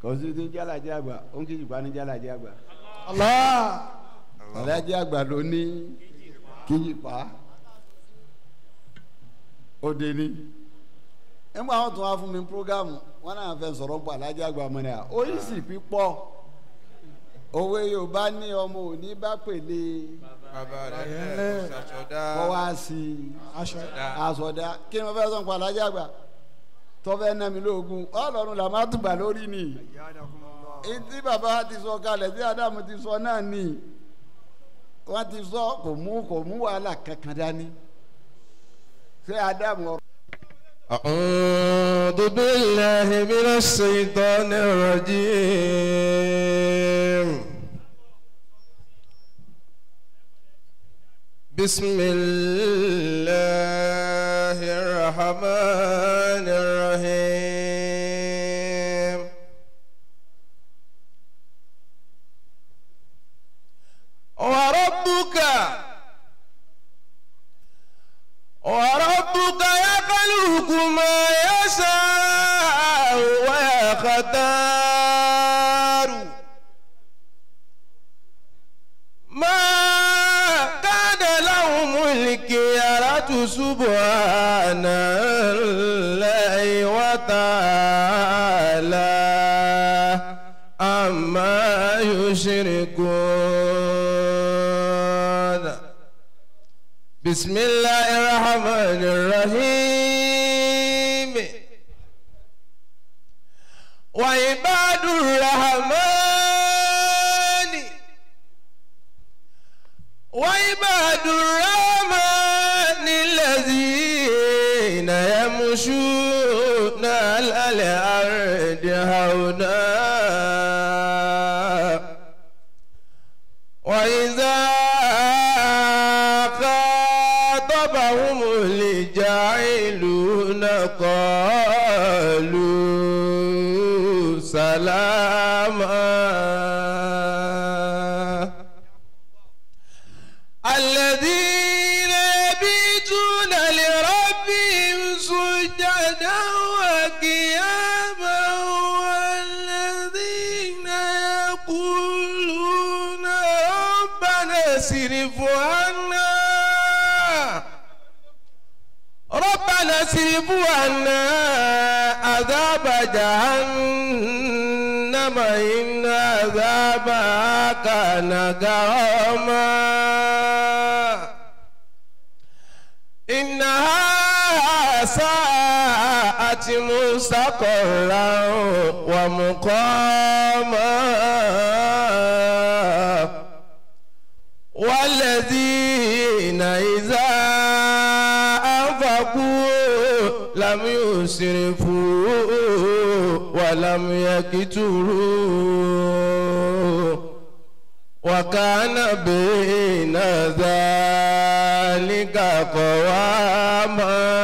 Kò sí ti jálàjẹ àgbà ó ń kíjìpá ní jálàjẹ àgbà. Allah. Alájẹ àgbà ló ní kíjìpá. Ó dé ní. Nígbà wọn tún wá fún mi prógámù wọn náà fẹ́ sọ̀rọ̀ pọ̀ alájẹ àgbà mọ́ ni à. Ó yìí sì pípọ̀. Òwe Yorùbá ní ọmọ òní bá pèlè. Bàbá rẹ̀ lẹ̀ ṣàṣọdá. Kọ́ wá sí aṣọdá. Kí ni mo fẹ́ sọ pọ̀ alájẹ àgbà? Tọ́fẹ́ nà mí lóògùn Ọlọ́run là máa tùgbà lórí ni etí bàbá ti sọ kalẹ̀ tí Ádámù ti sọ náà ni wọ́n ti sọ kò mú wàhálà kankan dání ṣé Ádámù ọ̀rọ̀. أعوذ بالله من الشيطان الرجيم بسم الله الرحمن الرحيم وربك يخلق ما يشاء ويختار ما كان لهم الخيرة سبحان الله وتعالى عما يشركون. بسم الله الرحمن الرحيم وعباد الرحمن الذين يمشون على الأرض هونا وإذا خاطبهم الجاهلون قالوا سلاما. الذين يبيتون لربهم سجدا وقياما والذين يقولون ربنا اصرف عنا عذاب جهنم إن عذابها كان غراما إنها ساءت مستقرا ومقاما. والذين إذا أنفقوا لم يسرفوا ولم يقتروا وكان بين ذلك قواما.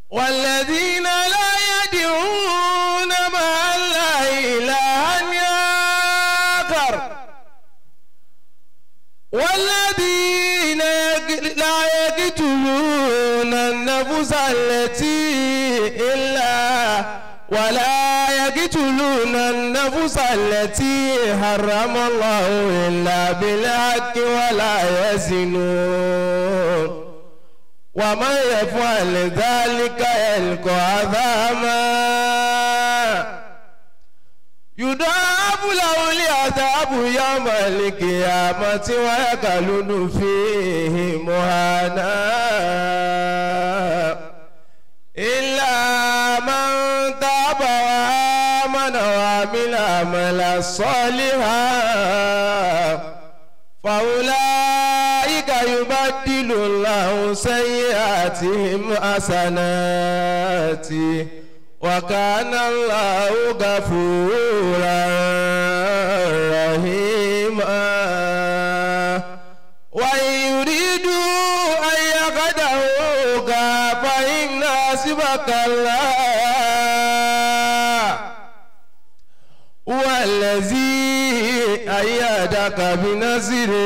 والذين لا يدعون مع الله إلها آخر والذين لا يقتلون النفس التي إلا ولا يقتلون النفس التي حرم الله إلا بالحق ولا يزنون ومن يفعل ذلك يلقى عذابا يضاعف له العذاب يوم القيامة ويخلد فيه مهانا إلا من تاب وآمن وعمل عملا صالحا فأولئك يبدل الله سيئاتهم حسنات وكان الله غفورا رحيما. وإن يريدوا أن يخدعوك فإن حسبك الله هو الذي أيدك بنصره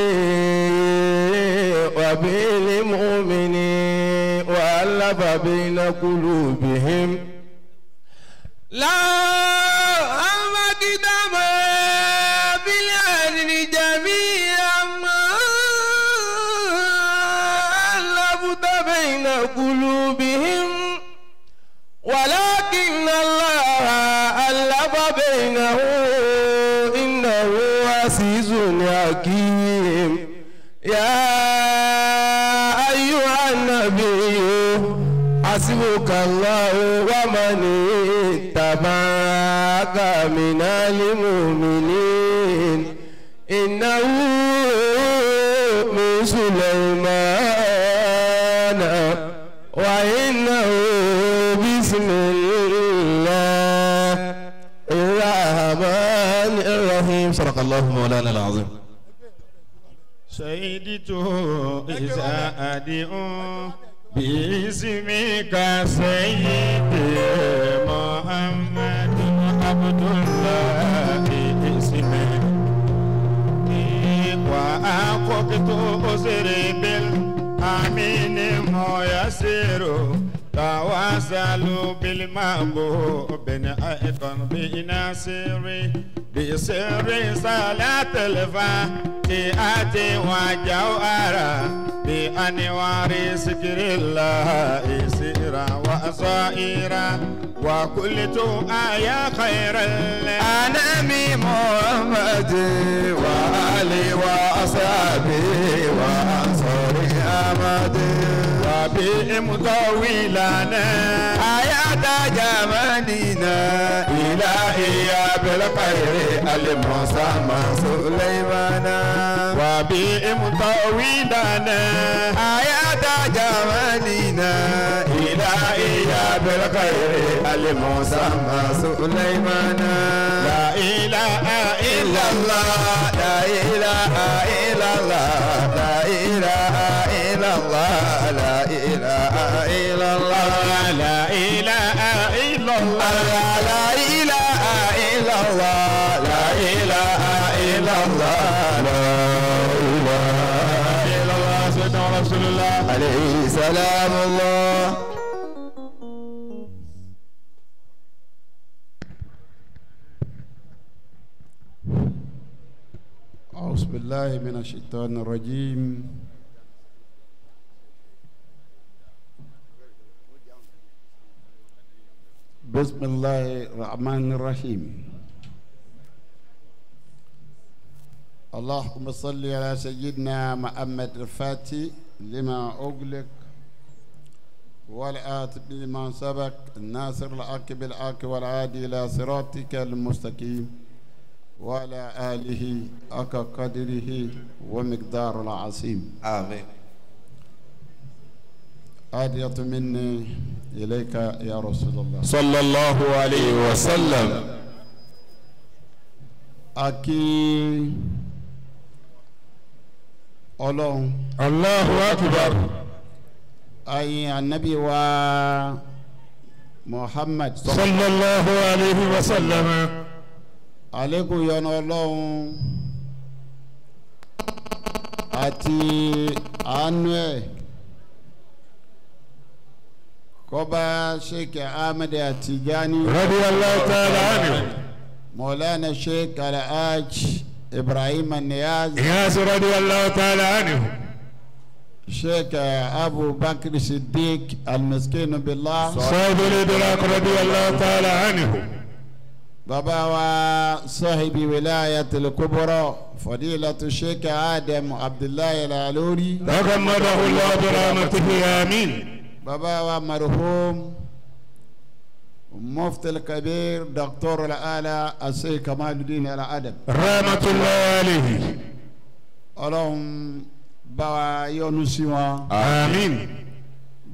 وبالمؤمنين وألف بين قلوبهم ولكن الله ألف بينه إنه عزيز حكيم. يا أيها النبي حسبك الله ومن اتبعك من المؤمنين إنه من سليمان وإنه بسم الله الرحمن الرحيم. صدق الله مولانا العظيم. سيدته إذا أدعو باسمك سيدي محمد عبد الله اسمك وأخذت أسري بالأمين ميسر تواصلوا بالمحبوب أيضا بناصري بسر صلاة الفاتحة وجوهرة بأنوار ذكر الله سيرا وصائرا وقلت يا خير الأنام محمد وآلي وأصحابي وأنصاري أحمد وبهم طويلنا حياة جمالنا إلهي بالخير المسمى سليمان وبهم طويلنا حياة جمالنا إلهي بالخير المسمى سليمان. لا إله إلا الله لا إله إلا الله لا إله إلا الله لا إله إلا الله لا إله إلا الله لا إله إلا الله لا إله إلا الله لا إله إلا الله سيدنا رسول الله عليه سلام الله. أعوذ بالله من الشيطان الرجيم. بسم الله الرحمن الرحيم. اللهم صل على سيدنا محمد الفاتح لما أغلق والآتي لما سبق الناصر الحق بالحق والعادي إلى صراطك المستقيم وعلى آله حق قدره ومقدار العظيم. آمين. هدية مني إليك يا رسول الله صلى الله عليه وسلم. Aki Ọlọ́run. Allahu akbar. Ayin anabi wa Muhammad sallallahu alayhi wa sallam. Àlékún yọ́nú Ọlọ́run àti àánú ẹ̀ kó bá Sheikh Ahmed Tijani radiyallahu ta'ala anhu, Mawlana Sheikh Alhaj Ibrahim Niyaz radiyallahu ta'ala anhu, Sheikh Abu Bakr Siddiq al-Miskin billah sahib al-idrak radiyallahu ta'ala anhu, baba wa sahibi wilayatil kubra fadilatu Sheikh Adam Abdullahi al-Aluri taghammadahu Allah bi rahmatihi amin, baba wa marhum mufti al-kabir Dr. al-Ala Sheikh Kamaluddin al-Adab rahmatullahi alayhi. Ọlọ́run bá wa yọ́nú sí wọn. Àmín.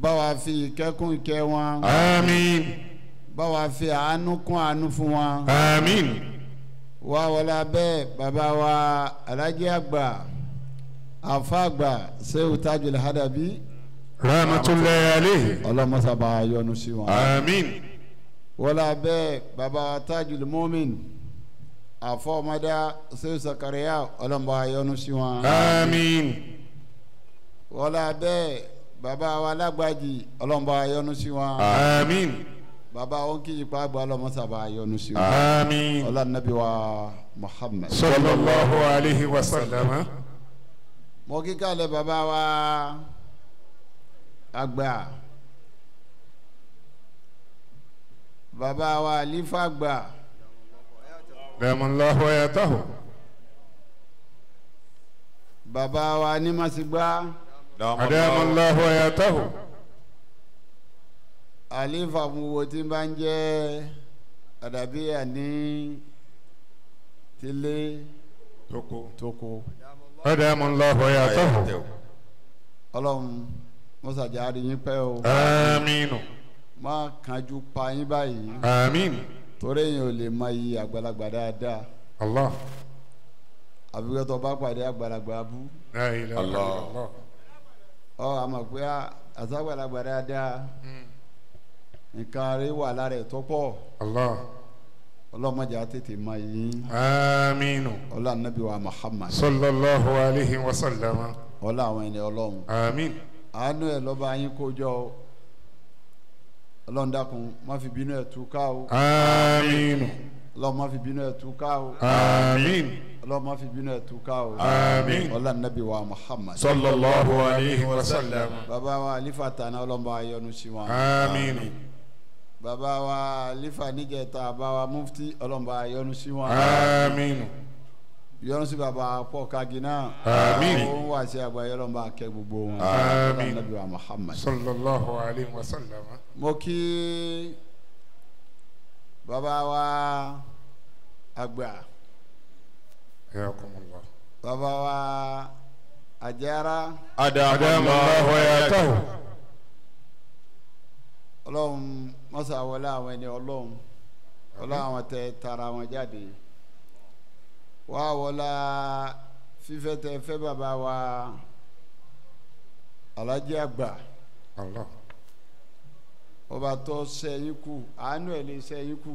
Bá wa fi ìkẹ́kùn ìkẹ́ wọn. Àmín. Bá wa fi àánú kún àánú fún wọn. Àmín. Wá wọlé abẹ́ bàbá wa Alhaji àgbà àfa àgbà Shehu Tajul Hadabi rahmatullahi alayhi. Ọlọ́mọsá bá wa yọ́nú sí wọn. Àmín. Wọlé abẹ́ bàbá wa Tajul Mumin àfọmọdá Shehu Sakariya ọlọ́mọba wa yọ́nú sí wọn. Àmín. Wọlé abẹ́ bàbá wa Lágbàjì ọlọ́mọba wa yọ́nú sí wọn. Àmín. Bàbá wọn kì í pa àgbà ọlọ́mọsá bá wa yọ́nú sí wọn. Àmín. Ọlọ́nàbí wa Muhammad sallallahu alayhi wa sallam. Mo kíkàlẹ̀ bàbá wa àgbà Bàbá wa Àlífà Àgbà. Dàmúláhù hayatahu. Bàbá wa Nímàsígbà. Dàmúláhù hayatahu. Àlífà gbogbo tí bá ń jẹ́ àdàbíyà ní tilé tókó. Dàmúláhù hayatahu. Ọlọ́run mọ́sàjà rí yín pẹ́ o. Àmín. Má kánjú pa yín báyìí. Àmín. Torí èèyàn ò lè mọ iye àgbàlagbà dáadáa. Allah. Àbíkẹ́ tó bá pàdé àgbàlagbà bú. La ilaha illallah. Ọ àmọ̀ pé àtàgbàlagbà dáadáa nǹkan rí wà lára ẹ̀ tó pọ̀. Allah. Ọlọ́mọdé á tètè mọ yín. Àmín. Ọlá nàbí wa Muhammad. Sallallahu alayhi wa sallam. Ọlá àwọn ẹni Ọlọ́run. Àmín. Àánú ẹ̀ lọ́ba yín kó jọ Ọlọ́run dákun má fi bínú ẹ̀ tú ká o. Àmín. Ọlọ́run má fi bínú ẹ̀ tú ká o. Àmín. Ọlọ́run má fi bínú ẹ̀ tú ká o. Àmín. Ọlá nàbí wa Muhammad. Sallallahu alayhi wa sallam. Bàbá wa Àlífà tàná Ọlọ́run bá yọ́nú sí wọn. Àmín. Bàbá wa Àlífà níjẹta bàbá wa Mufti Ọlọ́run bá yọ́nú sí wọn. Àmín. Yọ́nú sí bàbá pọ̀ kagina. Àmín. Òun wà sí àgbáyé Ọlọ́run bá kẹ́ gbogbo wọn. Àmín. Ọlá nàbí wa Muhammad. Sallallahu alayhi wa sallam. Mo kí bàbá wa àgbà. Hayakumullah. Bàbá wa Àjàrà. Adamallahu hayatahu. Ọlọ́run mọ́sá wọlé àwọn ẹni Ọlọ́run Ọlọ́run àwọn tẹ tara wọn jáde wá wọlá fífẹ́ tẹ fẹ́ bàbá wa Alhaji Àgbà. Allah. Ọba tó sẹ́yìn kù àánú ẹ̀ lè sẹ́yìn kù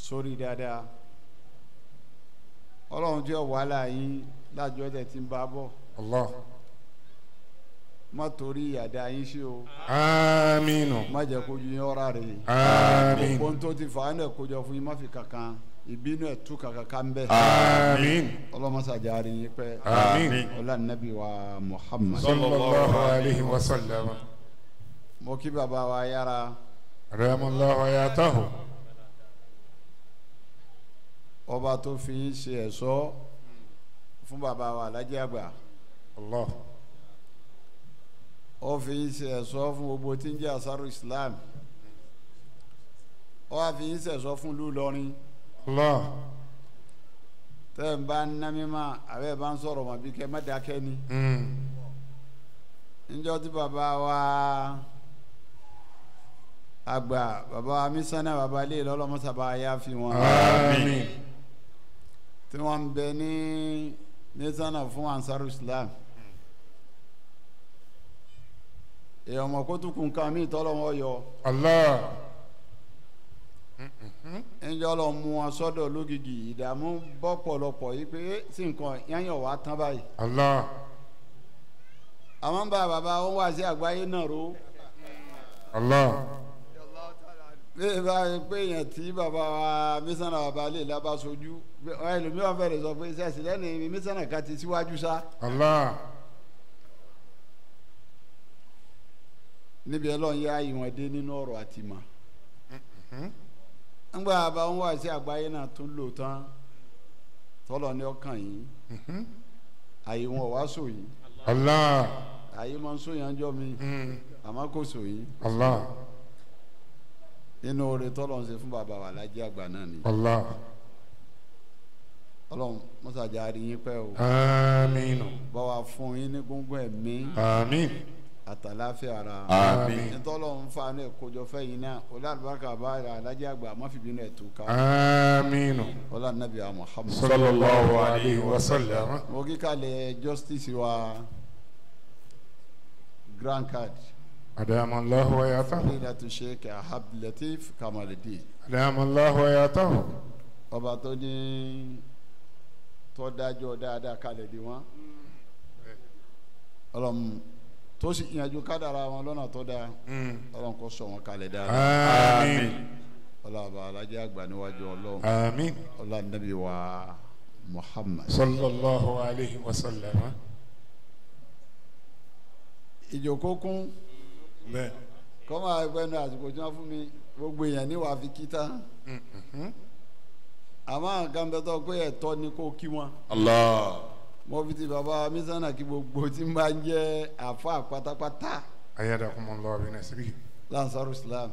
sórí dáadáa Ọlọ́run tí ó wàhálà yín lájọ́ tẹ̀ tí ń bá bọ̀. Allah. Má torí àdá yín sí o. Àmín. Má jẹ́ kó ju yín ọ̀rá rè. Àmín. Gbogbo tó ti fà á náà kójọ fún yín má fi kankan ìbínú ẹ̀ tú kankan ká ń bẹ̀. Àmín. Ọlọ́mọsàjà rí yín pẹ́. Àmín. Ọlá nàbí wa Muhammad. Sallallahu alayhi wa sallam. Mo kí bàbá wa yára. Ramallahu hayatahu. Ọba tó fi yín ṣe ẹ̀ṣọ́ fún bàbá wa Alhaji Àgbà. Allah. Ó fi yín ṣe ẹ̀ṣọ́ fún gbogbo tí ń jẹ́ àṣàrò Islam. Ó wá fi yín ṣe ẹ̀ṣọ́ fún ìlú Ìlọrin. Allah. Tẹ́ ẹ̀ ń bá ń ná mímọ́ àbẹ́ ẹ̀ bá ń sọ̀rọ̀ mọ̀ bí kẹ́ má dákẹ́ ni. Níjọ́ tí bàbá wa àgbà bàbá wa mísánná bàbá ilé ìlọ́lọ́mọ́sàbá yá fi wọn. Àmín. Tí wọ́n ń bẹ ní mísánná fún Ansaru Islam. Èèyàn ọmọ kó tún kun kan mí tọ́lọ́ wọn yọ. Allah. Ǹjọ́ lọ mú wọn sọ́dọ̀ lógìgì ìdààmú bọ́ pọ̀lọpọ̀ yìí pé sí nǹkan yányàn wá tán báyìí. Allah. Àwọn bá bàbá wọn wá sí àgbáyé náà ro. Allah. Bí bá pé èèyàn tí bàbá wa mísánná bàbá lè lábá sojú ẹlòmíràn fẹ́rẹ̀ sọ pé sẹ́sì lẹ́nu mísánná ká ti síwájú sá. Allah. Níbi Ọlọ́run yá ìwọ̀n dé nínú ọ̀rọ̀ àtìmọ̀. Ńgbà bàbá wọn wá sí àgbáyé náà tún lò tán tọ́lọ̀ ní ọkàn yìí àyè wọn wá sò yìí. Allah. Àyè máa ń sò yẹn jọ mi àmọ́ kò sò yìí. Allah. Nínú oore tọ́lọ̀ ń ṣe fún bàbá wa Alhaji Àgbà náà ni. Allah. Ọlọ́run mọ́sàjà rí yín pẹ́ o. Àmín. Bá wa fún yín ní gbóngbó ẹ̀mí. Àmín. Àtàláfíà ara. Àmín. Ntọ́lọ̀ ń fa ní ẹ̀kọ́jọ fẹ́ yín náà olùbáríkà bá Alhaji Àgbà má fi bínú ẹ̀ tó ká. Àmín. Ọlá nàbí Muhammad. Sallallahu alayhi wa sallam. Mo kí kalẹ̀ justice wa grand card. Adamallahu hayatahu. Fadilatu Sheikh Abdul Latif Kamaluddin. Adamallahu hayatahu. Ọba tó ní tó dájọ́ dáadáa kalẹ̀ di wọn. Ọlọ́run tó sì yanjú kádàrá wọn lọ́nà tó dáa. Ọlọ́run kó sọ wọn kalẹ̀ dáadáa. Àmín. Ọlọ́run Alhaji Àgbà níwájú Ọlọ́run. Àmín. Ọlọ́run nàbí wa Muhammad. Sallallahu alayhi wa sallam. Ìjókòó kún. Kọ́ máa gbẹnu àsìkò tí wọ́n fún mi gbogbo èèyàn ní wàá fi kí tán. Àmọ́ nǹkan bẹ tọ́ pé ẹ̀tọ́ ni kó kí wọn. Allah. Mo fi ti bàbá mísánà kí gbogbo tí ń bá ń jẹ́ àfa pátápátá. Ayadakumullahu bi nasrihi. Lansaru Islam.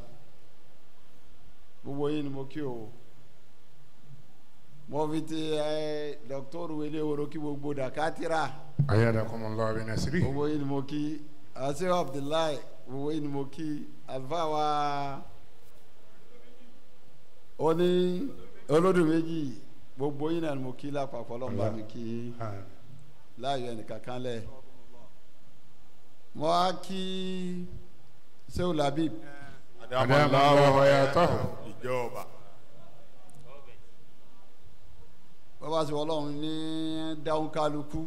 Gbogbo yín ni mo kí o. Mo fi ti dọ́kítọ́rù wele woro kí gbogbo dàkátìrà. Ayadakumullahu bi nasrihi. Gbogbo yín ni mo kí. Asiru Abdullahi gbogbo yín ni mo kí. Àlùfáà wa oní olódù méjì gbogbo yín náà ni mo kí lápapọ̀ lọ́nba mi kí láàyò ẹnìkan kan lẹ̀. Mo á kí Sehu Labib. Adamallahu hayatahu. Ìjọba. Bàbá sọ Ọlọ́run ní dáhùn kálukú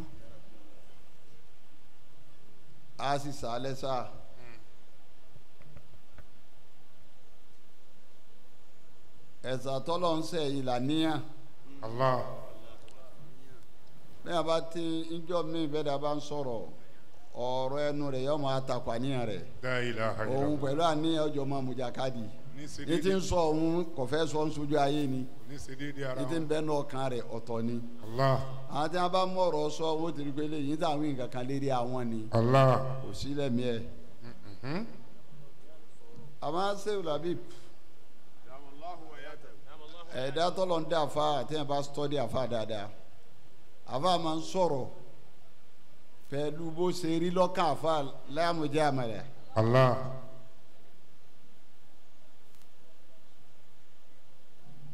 a sì sá lẹ́sà. Ẹ̀sà tọ́lọ̀ ń sẹ̀ ìlànìyàn. Allah. Bẹ́ẹ̀ a bá ti ń jọ mi bẹ́ẹ̀ dá bá ń sọ̀rọ̀ ọ̀rọ̀ ẹnu rẹ̀ yọ máa takò àníyàn rẹ̀. La ilaha illallah. Òun pẹ̀lú àníyàn ọjọ́ máa mú jàkadì. Ní ti ń sọ òun kò fẹ́ sọ ń sojú ayé ni. Ní ti ń bẹ́ ní ọkàn rẹ̀ ọ̀tọ̀ ni. Allah. Àwọn tí wọ́n bá mú ọ̀rọ̀ sọ wọ́n ti rí pé léyìn tí àwọn nǹkan kan lérí àwọn ni. Allah. Kò sí lẹ́mìí ẹ̀. Àmọ́ Sehu Labib ẹ̀dá tọ́lọ̀ ń dá àfa àti ẹ̀ bá sọ́dí àfa dáadáa àfa máa ń sọ̀rọ̀ pẹ̀lú bó ṣe rí lọ́kàn àfa láàmújẹ́ àmàlẹ̀. Allah.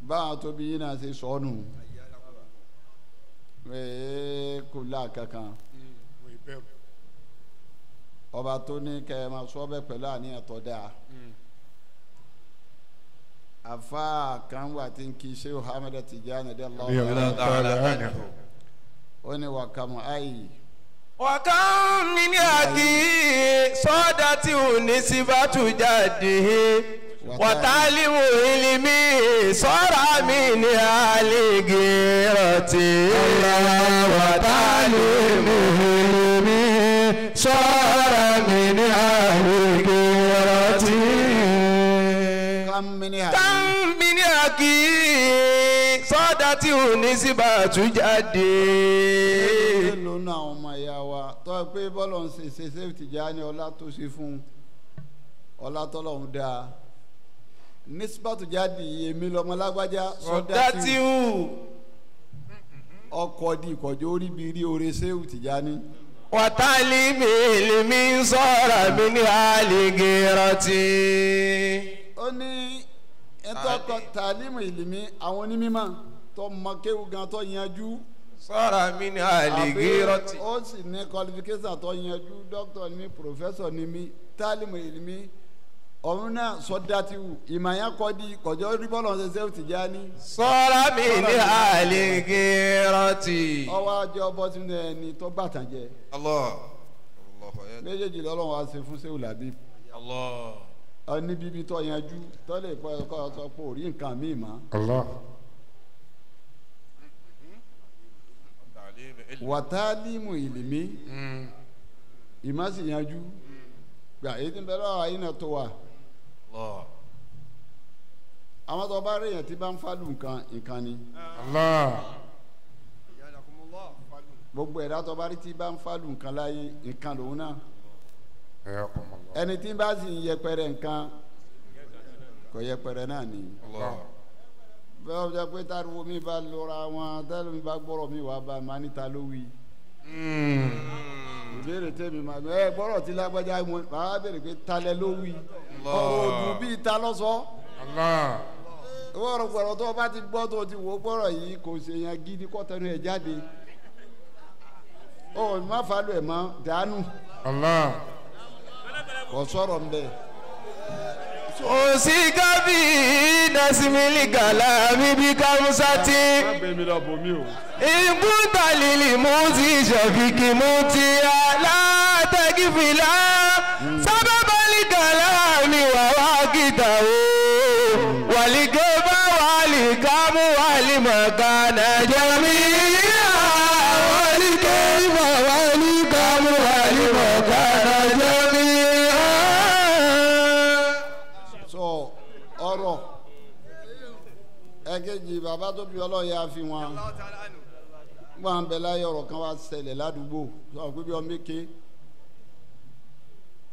Báwọn tóbi yín náà ṣe sọnù ee kò lá kankan ọba tó ní kẹ́ ẹ máa sọ bẹ́ẹ̀ pẹ̀lú àníyàn tó dáa. Afa kan wà tí ń kí Shehu Ahmed Tijani radiyallahu ta'ala anhu. Ó ní wàkàmù ayi. Wàkàmù mi ní àkì sọ́dà tí ò ní síbátù jáde wàtálíwò ìlímì sọ́ra mi ní àlègèrọ̀tì. Wàtálíwò ìlímì sọ́ra mi ní àlègèrọ̀tì. Kàmí ní àkì sọ́dà tí ò ní síbátù jáde. Mélòó náà àwọn ọmọ ìyá wa tọ́ ẹ pé bọ́lọ̀ ń ṣe ṣe Sehu Tijani ọlá tó ṣe fún ọlá tọ́lọ́hún dáa nísìbàtú jáde èmi lọmọ lágbájá sọ́dà tí ò ọkọ̀ di ìkọ̀jọ́ orí bi rí oore Sehu Tijani. Wàtálí mi lè mi sọ̀rọ̀ mi ní àlìgèrọ̀tì. Ó ní ẹtọ́kọ tàlímù ìlìmí àwọn onímọ̀ tó mọ kéwù gan tó yanjú. Sọ̀rọ̀ mi ní àlìgèrọ̀tì. Ó sì ní qualification tó yanjú dókítà ni mí professor ni mí tàlímù ìlìmí ọ̀hún náà sọ́dátìwù ìmọ̀ yẹn kọ́ di kọjọ́ rí bọ́ọ̀lù ọ̀sẹ̀ Sehu Tijani. Sọ̀rọ̀ mi ní àlìgèrọ̀tì. Ọwọ́ ajé ọbọ̀ sínú ẹni tó gbàtàn jẹ. Allah. Méjèèjì lọ́lọ́run wá ṣe fún Sehu Labib. Allah. Ní bíbí tó yanjú tó lè kọ́ ẹ̀kọ́ sọ pé ò rí nǹkan míì mọ́. Allah. Wàtálímù ìlìmí ìmọ̀ sì yanjú gbà èyí tí ń bẹ lọ́wọ́ ayé náà tó wà. Àwọn tó bá rí èèyàn tí bá ń fálù nǹkan nǹkan ni. Allah. Gbogbo ẹ̀dá tó bá rí tí bá ń fálù nǹkan láyé nǹkan lòun náà. Ẹni tí bá sì ń yẹpẹrẹ nǹkan kò yẹpẹrẹ náà ni. Bẹ́ẹ̀ wọ́n jẹ́ pé táriwo mi bá lọ́ra wọn tẹ́lẹ̀ mi bá gbọ́rọ̀ mi wà bá máa níta ló wí. Ìbéèrè tèmi máa ẹ gbọ́rọ̀ tí lágbájá máa béèrè pé talẹ̀ ló wí. Ọ̀rọ̀ òdùn bíi ta lọ́sọ̀. Ọ̀rọ̀ gbọ̀rọ̀ tó o bá ti gbọ́ tó o ti wò ó gbọ́rọ̀ yìí kò ṣe yẹn gidi kọ́ tẹnu ẹ̀ jáde. Ó má falù ẹ̀ mọ́ dànù. Kò sọ̀rọ̀ ń bẹ̀. Òsì gábì nasimili gàlá bíbí kámúsátì. Ìbútalìlì mú ti ṣàfikì mú ti alátẹ́gìfìlà. Sábàbálì gàlá mi wà wá kìtà o. Wàlígé bá wàlí kámú wàlí mọ̀kánà jẹ́mi. Wàlígé bá wàlí kámú wàlí mọ̀kánà jẹ́mi. Ọ̀rọ̀ ẹ̀kejì bàbá tó bí Ọlọ́run yà fi wọn wọn bẹ láyé ọ̀rọ̀ kan wá ṣẹlẹ̀ ládùúgbò sọ pé bí ọmọ èké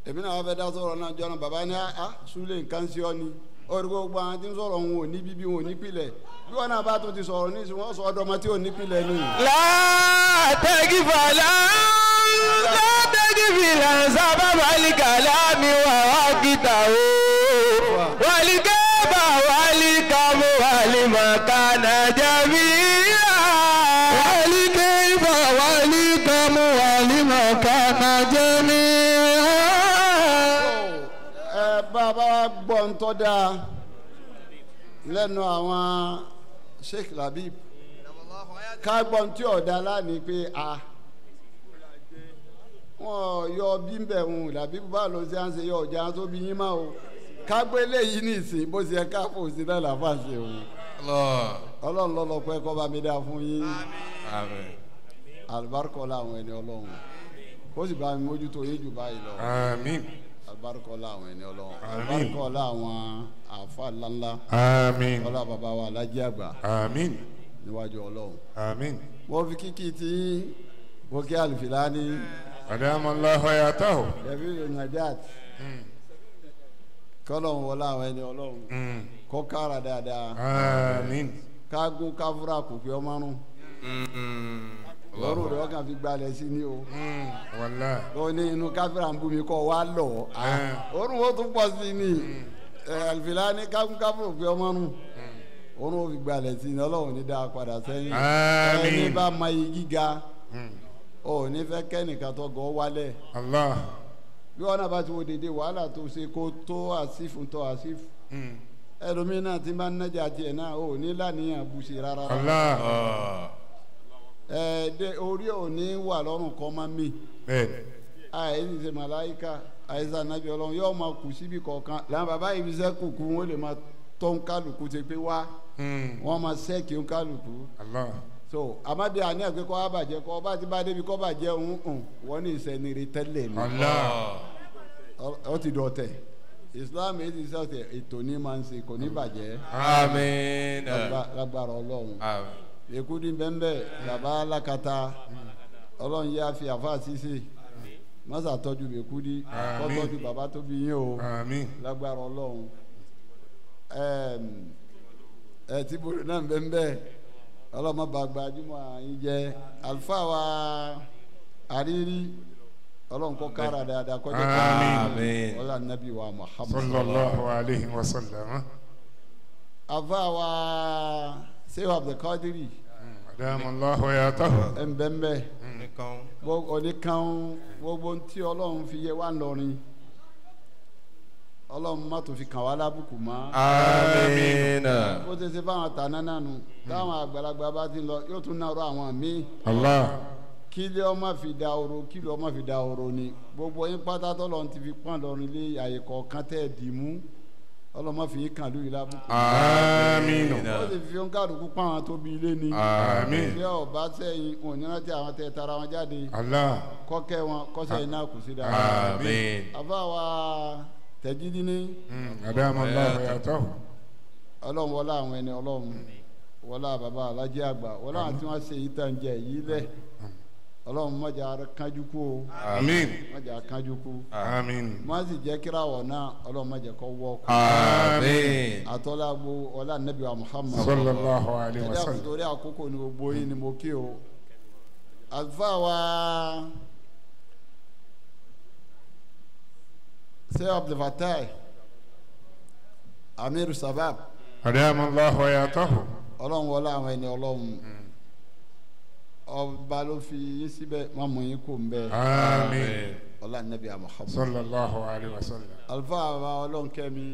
èmi náà wọ́n fẹ́ dá sọ̀rọ̀ náà jọ́nà bàbá ní a súlẹ̀ nǹkan sí ọ ni orí gbogbo àwọn tí ń sọ̀rọ̀ òun ò ní bíbí òun ò ní pilẹ̀ bí wọn náà bá tún ti sọ̀rọ̀ ní ìsìn wọn sọ ọdọmọ tí ò ní pilẹ̀ ni. látẹ́gìfàlà látẹ́gìfìlà sábàbà lìkàlámì wà wá kìtà o wàlíkẹ́bà wàlíkàmù wàlímọ̀kànà jẹ̀míyà. wàlíkẹ́bà wàlíkàmù wàlímọ̀kànà jẹ̀míyà. Ẹ bàbá gbọ́ ń tọ́ da lẹ́nu àwọn Sheikh Labib ká gbọ́ ń tí ọ̀dà lánìí pé a wọ́n yọ bí ń bẹ̀ ń Labib bá lọ sí à ń ṣe yọ ọ̀jà tó bí yín má o ká gbé léyìí ní ìsìn bó ṣe ká fò sí náà làfà ṣe o Ọlọ́run lọ́lọ́ pé kọ́ bá mi dá fún yín àlùbáríkọ́ làwọn ẹni Ọlọ́run kó sì bá mi mójútó yín jù báyìí lọ. Àmín. Alibarika àwọn ẹni Ọlọ́run. Àmín. Alibarika àwọn àfa ńláńlá. Àmín. Ọlá bàbá wa Alhaji àgbà. Àmín. Níwájú Ọlọ́run. Àmín. Mo fi kíkì tí mo kí Alifilani. Adamallahu hayatahu. Ẹbí Najat. Kọ́lọ́hún wọlé àwọn ẹni Ọlọ́run. Kọ́ kára dáadáa. Àmín. Kágún káfúrà kò pé ọmọ rún. Lọ́rùn rẹ̀ ọkàn fi gbalẹ̀ sí ni o. Wàláhì. Ó ní inú káfíńà ń bú mi kọ́ wa lọ. Òórùn ó tún pọ̀ sí ni. Alifilani kágún káfúrà kò pé ọmọ rún. Òórùn ó fi gbalẹ̀ sí ni Ọlọ́run ní dáa padà sẹ́yìn. Àmín. Ẹni bá ma yí gíga. Ó ní fẹ́ kẹ́nìkan tó gọ́ wálẹ̀. Allah. Bí wọn náà bá ti wo dédé wàhálà tó ṣe kó tó àsífù tó àsífù. Ẹlòmínà tí bá ń nájà tiẹ̀ náà ó ní lánìyàn bùsì rárá. Allah. Ẹ de orí ò ní wà lọ́rùn kọ́ máa mi. Bẹ́ẹ̀ni. Àìsí ṣe màláyíkà àìsí ànábì Ọlọ́run yóò máa kù síbi kọ̀ọ̀kan làwọn bàbá yìí fi sẹ́ kùkú wọn lè máa tọ́ ń kálukú ṣe pé wá wọ́n máa sẹ́ẹ̀kì ń kálukú. Allah. So amadi àní àgbẹ̀ kọ́ abàjẹ́ kọ́ ọba ti bá débi kọ́ bàjẹ́ ń wọ́n ní ìsẹ̀nire tẹ́lẹ̀ ni. Allah. Ó ti dọ̀tẹ̀ Islam èyí ti sọ̀tẹ̀ ètò ní máa ń ṣe kò ní bàjẹ́. Àmín. Lágbára Ọlọ́run. Àmín. Èkúdí bẹ́ńbẹ́ bàbá alákatá Ọlọ́run yá fi àfa ṣíṣe mọ́sà tọ́jú èkúdí kọ́ tọ́jú bàbá tó bí yín o. Àmín. Lágbára Ọlọ́run. Ẹ tí bolo náà bẹ́ńbẹ́ ọlọ́mọ bá gbajúmọ̀ yín jẹ́ àlùfáà wa àrírí Ọlọ́run kọ́ kára dáadáa kọjá Àmín. ọlá nàbí wa Muhammad Sallallahu alayhi wa sallam. Àlùfáà wa Sheikh Abdulkadiri. Adamallahu hayatahu. Ẹnbẹ́nbẹ́ Nìkan. oníkan gbogbo ntí Ọlọ́run fi yẹ wá ńlọrin Ọlọ́run má tó fi kàn wá lábùkù mọ́. Àmín. Bó ṣe ṣe fáwọn tàná náà nù táwọn àgbàlagbà bá ti lọ yóò tún nàró àwọn míì. Allah. Kílé ọmọ fi da oro kílé ọmọ fi da oro ni gbogbo yín pátá tọ́lọ́run ti fi pọ́n lọ́rin lé àyè kọ̀ọ̀kan tẹ́ ẹ̀ dì mú Ọlọ́run má fi yín kàn lóyún lábùkù. Àmín. Ó sì fi oníkàlùkù pọ́n àwọn tó bí ilé ni. Àmín. Bí ọba sẹ́yìn òní rántí àwọn tẹ́ tara wọn jáde. Allah. Kọ́kẹ́ wọn kọ́sẹ́ iná kù sí dáadáa. Àmín. Àfa wa Tẹ̀jídínní. Adamallahu hayatahu. Ọlọ́run wọlé àwọn ẹni Ọlọ́run wọlé bàbá Alhaji àgbà wọlé àwọn tí wọ́n ṣe yìí tàn jẹ yìí lẹ̀ Ọlọ́run má jẹ́ kánjú kú o. Àmín. Má jẹ́ kánjú kú. Àmín. Má sì jẹ́ kíráwọ̀ náà Ọlọ́run má jẹ́ kó wọ́ kú. Àmín. Àtọ́lá gbo ọlá Nabi wa Muhammad. Sallallahu alayhi wa Ẹ̀dá sallam. torí àkókò ni gbogbo yín ni mo kí o. Àlùfáà wa Sheikh Abdulfatai Amiru Sabab. Adamallahu hayatahu. Ọlọ́run wọlé àwọn ẹni Ọlọ́run ọba ló fi yín síbẹ̀ má mú yín kó ń bẹ́ẹ̀. Àmín. Ọlá Nabi Muhammad. Sallallahu alayhi wa sallam. Àlùfáà wa Ọlọ́run kẹ́mi.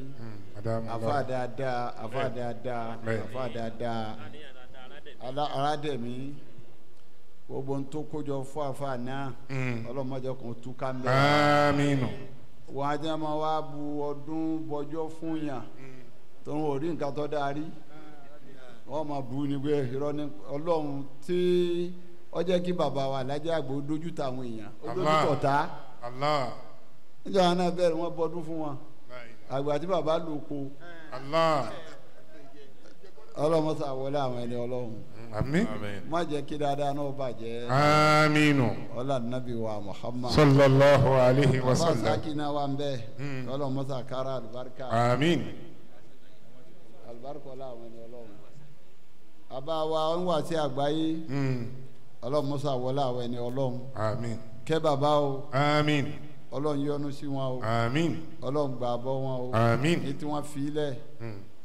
Àfáà dáadáa àfáà dáadáa àfáà dáadáa aládẹ̀mí gbogbo ń tó kójọ fún àfáà náà Ọlọ́run má jẹ́ kó túká ń bẹ́ẹ̀. Àmín. Wọ́n á jẹ́ máa wá bu ọdún bọjọ́ fún yàn tó ń rí nǹkan tó dáa rí wọ́n máa bu ni pé irọ́ ní Ọlọ́run tí ó jẹ́ kí bàbá wa Alhaji àgbà ó dójú tàwọn èèyàn ó dójú tọ̀tá. Allah. Níjọ́ àwọn náà bẹ̀rẹ̀ wọ́n bọdún fún wọn àgbà tí bàbá lò kó Allah. Ọlọ́mọ sà wọlé àwọn ẹni ọlọ́run. Àmín. Má jẹ́ kí dáadáa náà bàjẹ́. Àmín. Ọlá nàbí wa Muhammad. Sallallahu alayhi wa sallam. Bàbá Saki náà wà ń bẹ̀. Ọlọ́mọ sà kára àlùbáríkà. Àmín. Àlùbáríkà ọlá àwọn ẹni ọlọ́run. Bàbá wa ń wà sí àgbáyé. Ọlọ́mọ sà wọlé àwọn ẹni ọlọ́run. Àmín. Kẹ́ bàbá o. Àmín. Ọlọ́run yọ́nú sí wọn o. Àmín. Ọlọ́run gbà bọ́ wọn o. Àmín. Ní tí wọ́n fi lẹ̀.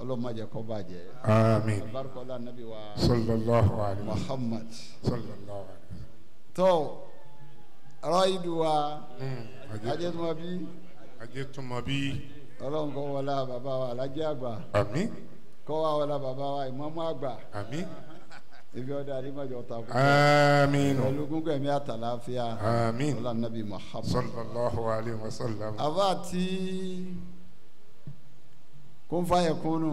Ọlọ́run má jẹ́ kó bàjẹ́. Àmín. Àlùbáríkà nàbí wa. Sallallahu alayhi wa Muhammad. Sallallahu alayhi wa. Tó rọ́ìdù wa. Ajẹ́tùmọ̀bí. Ajẹ́tùmọ̀bí. Ọlọ́run kó wọlá bàbá wa Alájì àgbà. Àmín. Kó wá wọlá bàbá wa Ìmáàmù àgbà. Àmín. Ibi ọdọ àdìmọ̀jọ ta kú. Àmín. Pẹ̀lú gúngún ẹ̀mí àtàláfíà. Àmín. Ọlọ́run nàbí Muhammad. Sallallahu alayhi wa sallam. Àbá tí kún fàyẹ kúnnù.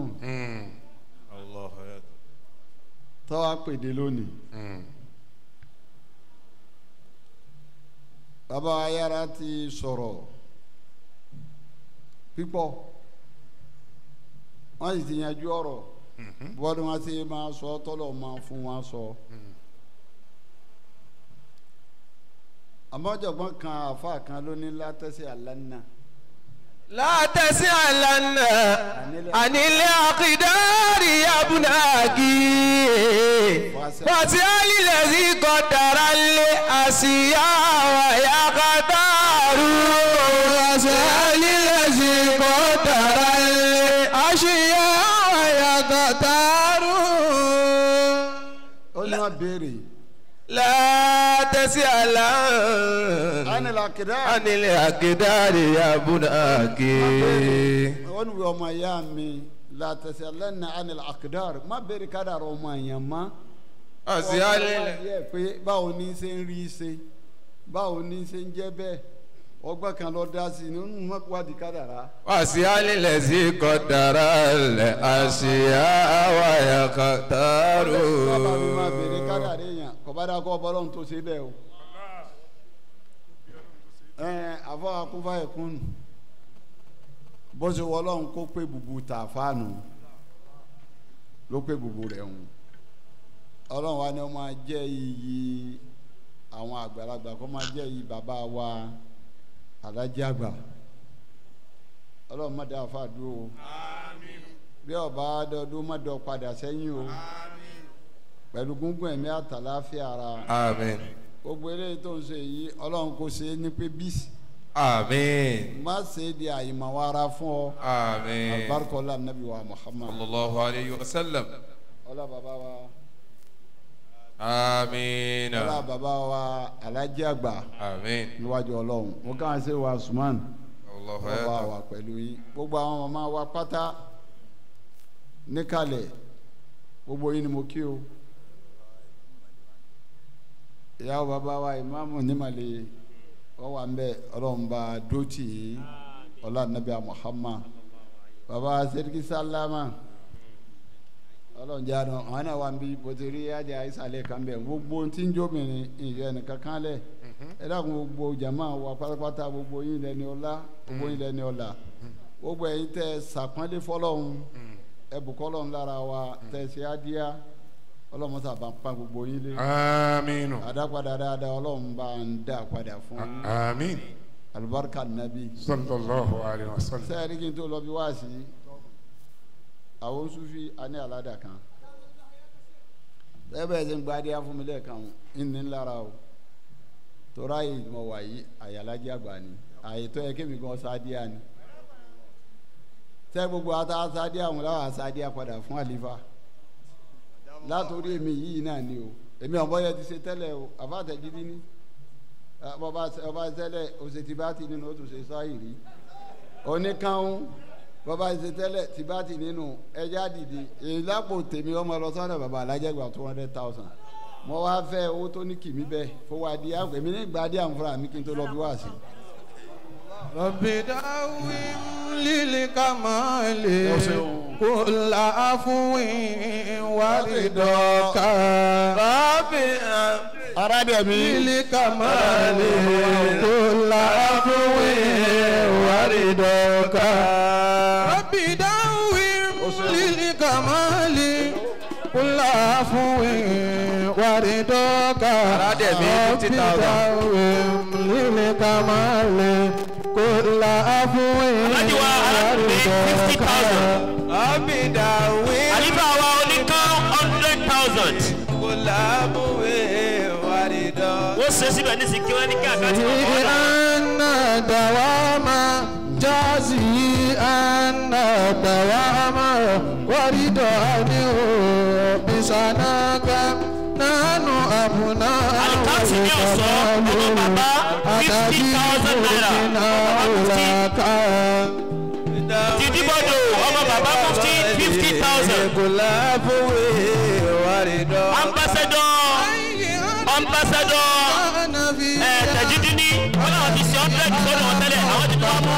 Tọ́wá pèdè lónìí. Bàbá ayára ti sọ̀rọ̀ pípọ̀. Wọ́n sì ti yanjú ọ̀rọ̀. Bọ́dún wọn ti máa sọ tọ́lọ̀ máa fún wọn sọ. Àmọ́jọ̀gbọ́n kan àfa kan ló ní látẹ́sí àlànà. Látẹ́sí àlànà ànílẹ̀ àkìdárì abúnáàgì. Wàtí àlìlẹ̀ sí kọ̀dára lé àṣìyá àyà kàtàrú. Wàtí àlìlẹ̀ sí kọ̀dára lé àṣìyá àyà kàtàrú. Ó ní wọ́n béèrè. Látẹ́sí àlànà ànílẹ̀ àkìdárì abúnáàgì. Wọ́n ní ọmọ ìyá mi látẹ́sí àlànà ànílẹ̀ àkìdárì má béèrè kádàrá ọmọ èèyàn mọ́. Àṣì àlìlẹ̀. Pé báwo ní ṣe ń rí ṣe báwo ní ṣe ń jẹ́ bẹ́ẹ̀ ọgbọ́n kan lọ dá sí i nínú wádìí kádàrá. Àṣì àlìlẹ̀ sí kọ̀dára lẹ̀ àṣì àwàyà kàtàrú. Bàbá mi máa béèrè kádàrá èèyàn kò bá dáa kọ́ ọbọ̀ lọ́hùn tó ṣe bẹ́ẹ̀ o. Àfọ akúnfà ẹ̀kún bó ṣe wọ ọlọ́run kó pé bùbù tà fáànù ló pé bùbù rẹ̀ hùn. Ọlọ́run wa ni ó máa jẹ́ iyì àwọn àgbàlagbà kó máa jẹ́ iyì bàbá wa Alájì àgbà. Ọlọ́run má dá àfa dúró o. Bí ọba dọdún má dọ padà sẹ́yìn o. Pẹ̀lú gúngún ẹ̀mí àtàláfíà ara. Àmín. Gbogbo eléyìí tó ń ṣe yìí Ọlọ́run kò ṣe é ní pé bísí. Àmín. Má ṣe é di àyìnmọ̀wára fún ọ. Àmín. Àlùbáríkà nàbí wa Muhammad. Sallallahu alayhi wa sallam. Ọlá bàbá wa. Àmín. Ọlá bàbá wa Alájì àgbà. Àmín. Níwájú Ọlọ́run mo kàn ṣe wa Usman. Ọba wa pẹ̀lú yín gbogbo àwọn màmá wa pátá níkàlẹ̀ gbogbo yín ni mo kí o. Ìyàwó bàbá wa ìmáàmù nímàlẹ̀ wọ́n wà ń bẹ Ọlọ́run bá dótì yìí ọlá nàbíà Muhammad. Bàbá Sẹ́ríkì Sálámà Ọlọ́run jẹ́ àná àwọn náà wà ń bí bòtí rí ajá ìsàlẹ̀ kan bẹ̀ gbogbo tí ń jóbìnrin ìyẹn nìkan kan lẹ̀ ẹ dákun gbogbo jama wa pátápátá gbogbo yín lẹ́ni ọlá gbogbo yín lẹ́ni ọlá gbogbo ẹ̀yin tẹ́ sàpọ́nlé fọlọ́hún ẹ bùkọ́lọ́hún lára wa tẹ́ ṣe ádíá Ọlọ́run sábà ń pa gbogbo yín lé. Àmín. Àdápadà dáadáa Ọlọ́run bá ń dá padà fún yín. Àmín. Alibarika nabi. Sallallahu alayhi wa sallam. Sẹ́yìn kí n tó lọ bí wá sí àwọn Sufi a ní aládàá kan ẹ bẹ́ẹ̀ ṣe ń gba adíá fún mi lẹ́ẹ̀kan ń ní lára o tora yìí mo wà yìí àyàlájì àgbà ni àyè tó yẹ kémi gan sáadíà ni tẹ gbogbo ata sáadíà wọn láwọn sáadíà padà fún àlífà látòrí èmi yìí náà ni o èmi ọ̀bọ yẹn ti ṣe tẹ́lẹ̀ o àfàtẹ̀jídí ní ọba tẹ́lẹ̀ òṣètìbátì nínú ó tún ṣe sáyìrí oníkanún bàbá ṣe tẹ́lẹ̀ tìbátì nínú ẹja dìde èyí lápò tèmi ọmọ lọ sọ́dọ̀ bàbá alájẹgbà 200,000 mo wá fẹ́ owó tó ní kìmí bẹ́ẹ̀ fowó adìyẹ èmi ní gba adìyẹ àwọn fúnra mi kí n tó lọ bí wá sí. Rabbi dawim lil kamali kulla afwin waridaka. Rabbi arademi lil kamali kulla afwin waridaka. Rabbi dawim للكمال كل عفو ورضاك Aládẹ̀mí 50,000. داوم للكمال كل عفو Alhaji wa Aládùnní 50,000. Abidawe. Àlífà wa oníkan 100,000. Kulabuwe waridọ. Wọ́n ṣe síbẹ̀ ní sìnkí wọ́n ní kí àkáǹtì wọn kọ́ ọ́. أن دوام جازي أن دوام ورضوانه بسناك نحن أبناء Àlìkáǹtì ní ọ̀sán ọmọ bàbá 50,000 naira. Bàbá mufti. Dìdíbọ̀dọ̀ ọmọ bàbá mufti 50,000. Kulabuwe waridọ. Ambassador Tajudini wọ́n náà ti ṣe 100 sọ́dọ̀ wọn tẹ́lẹ̀ àwọn ti tọ́ mú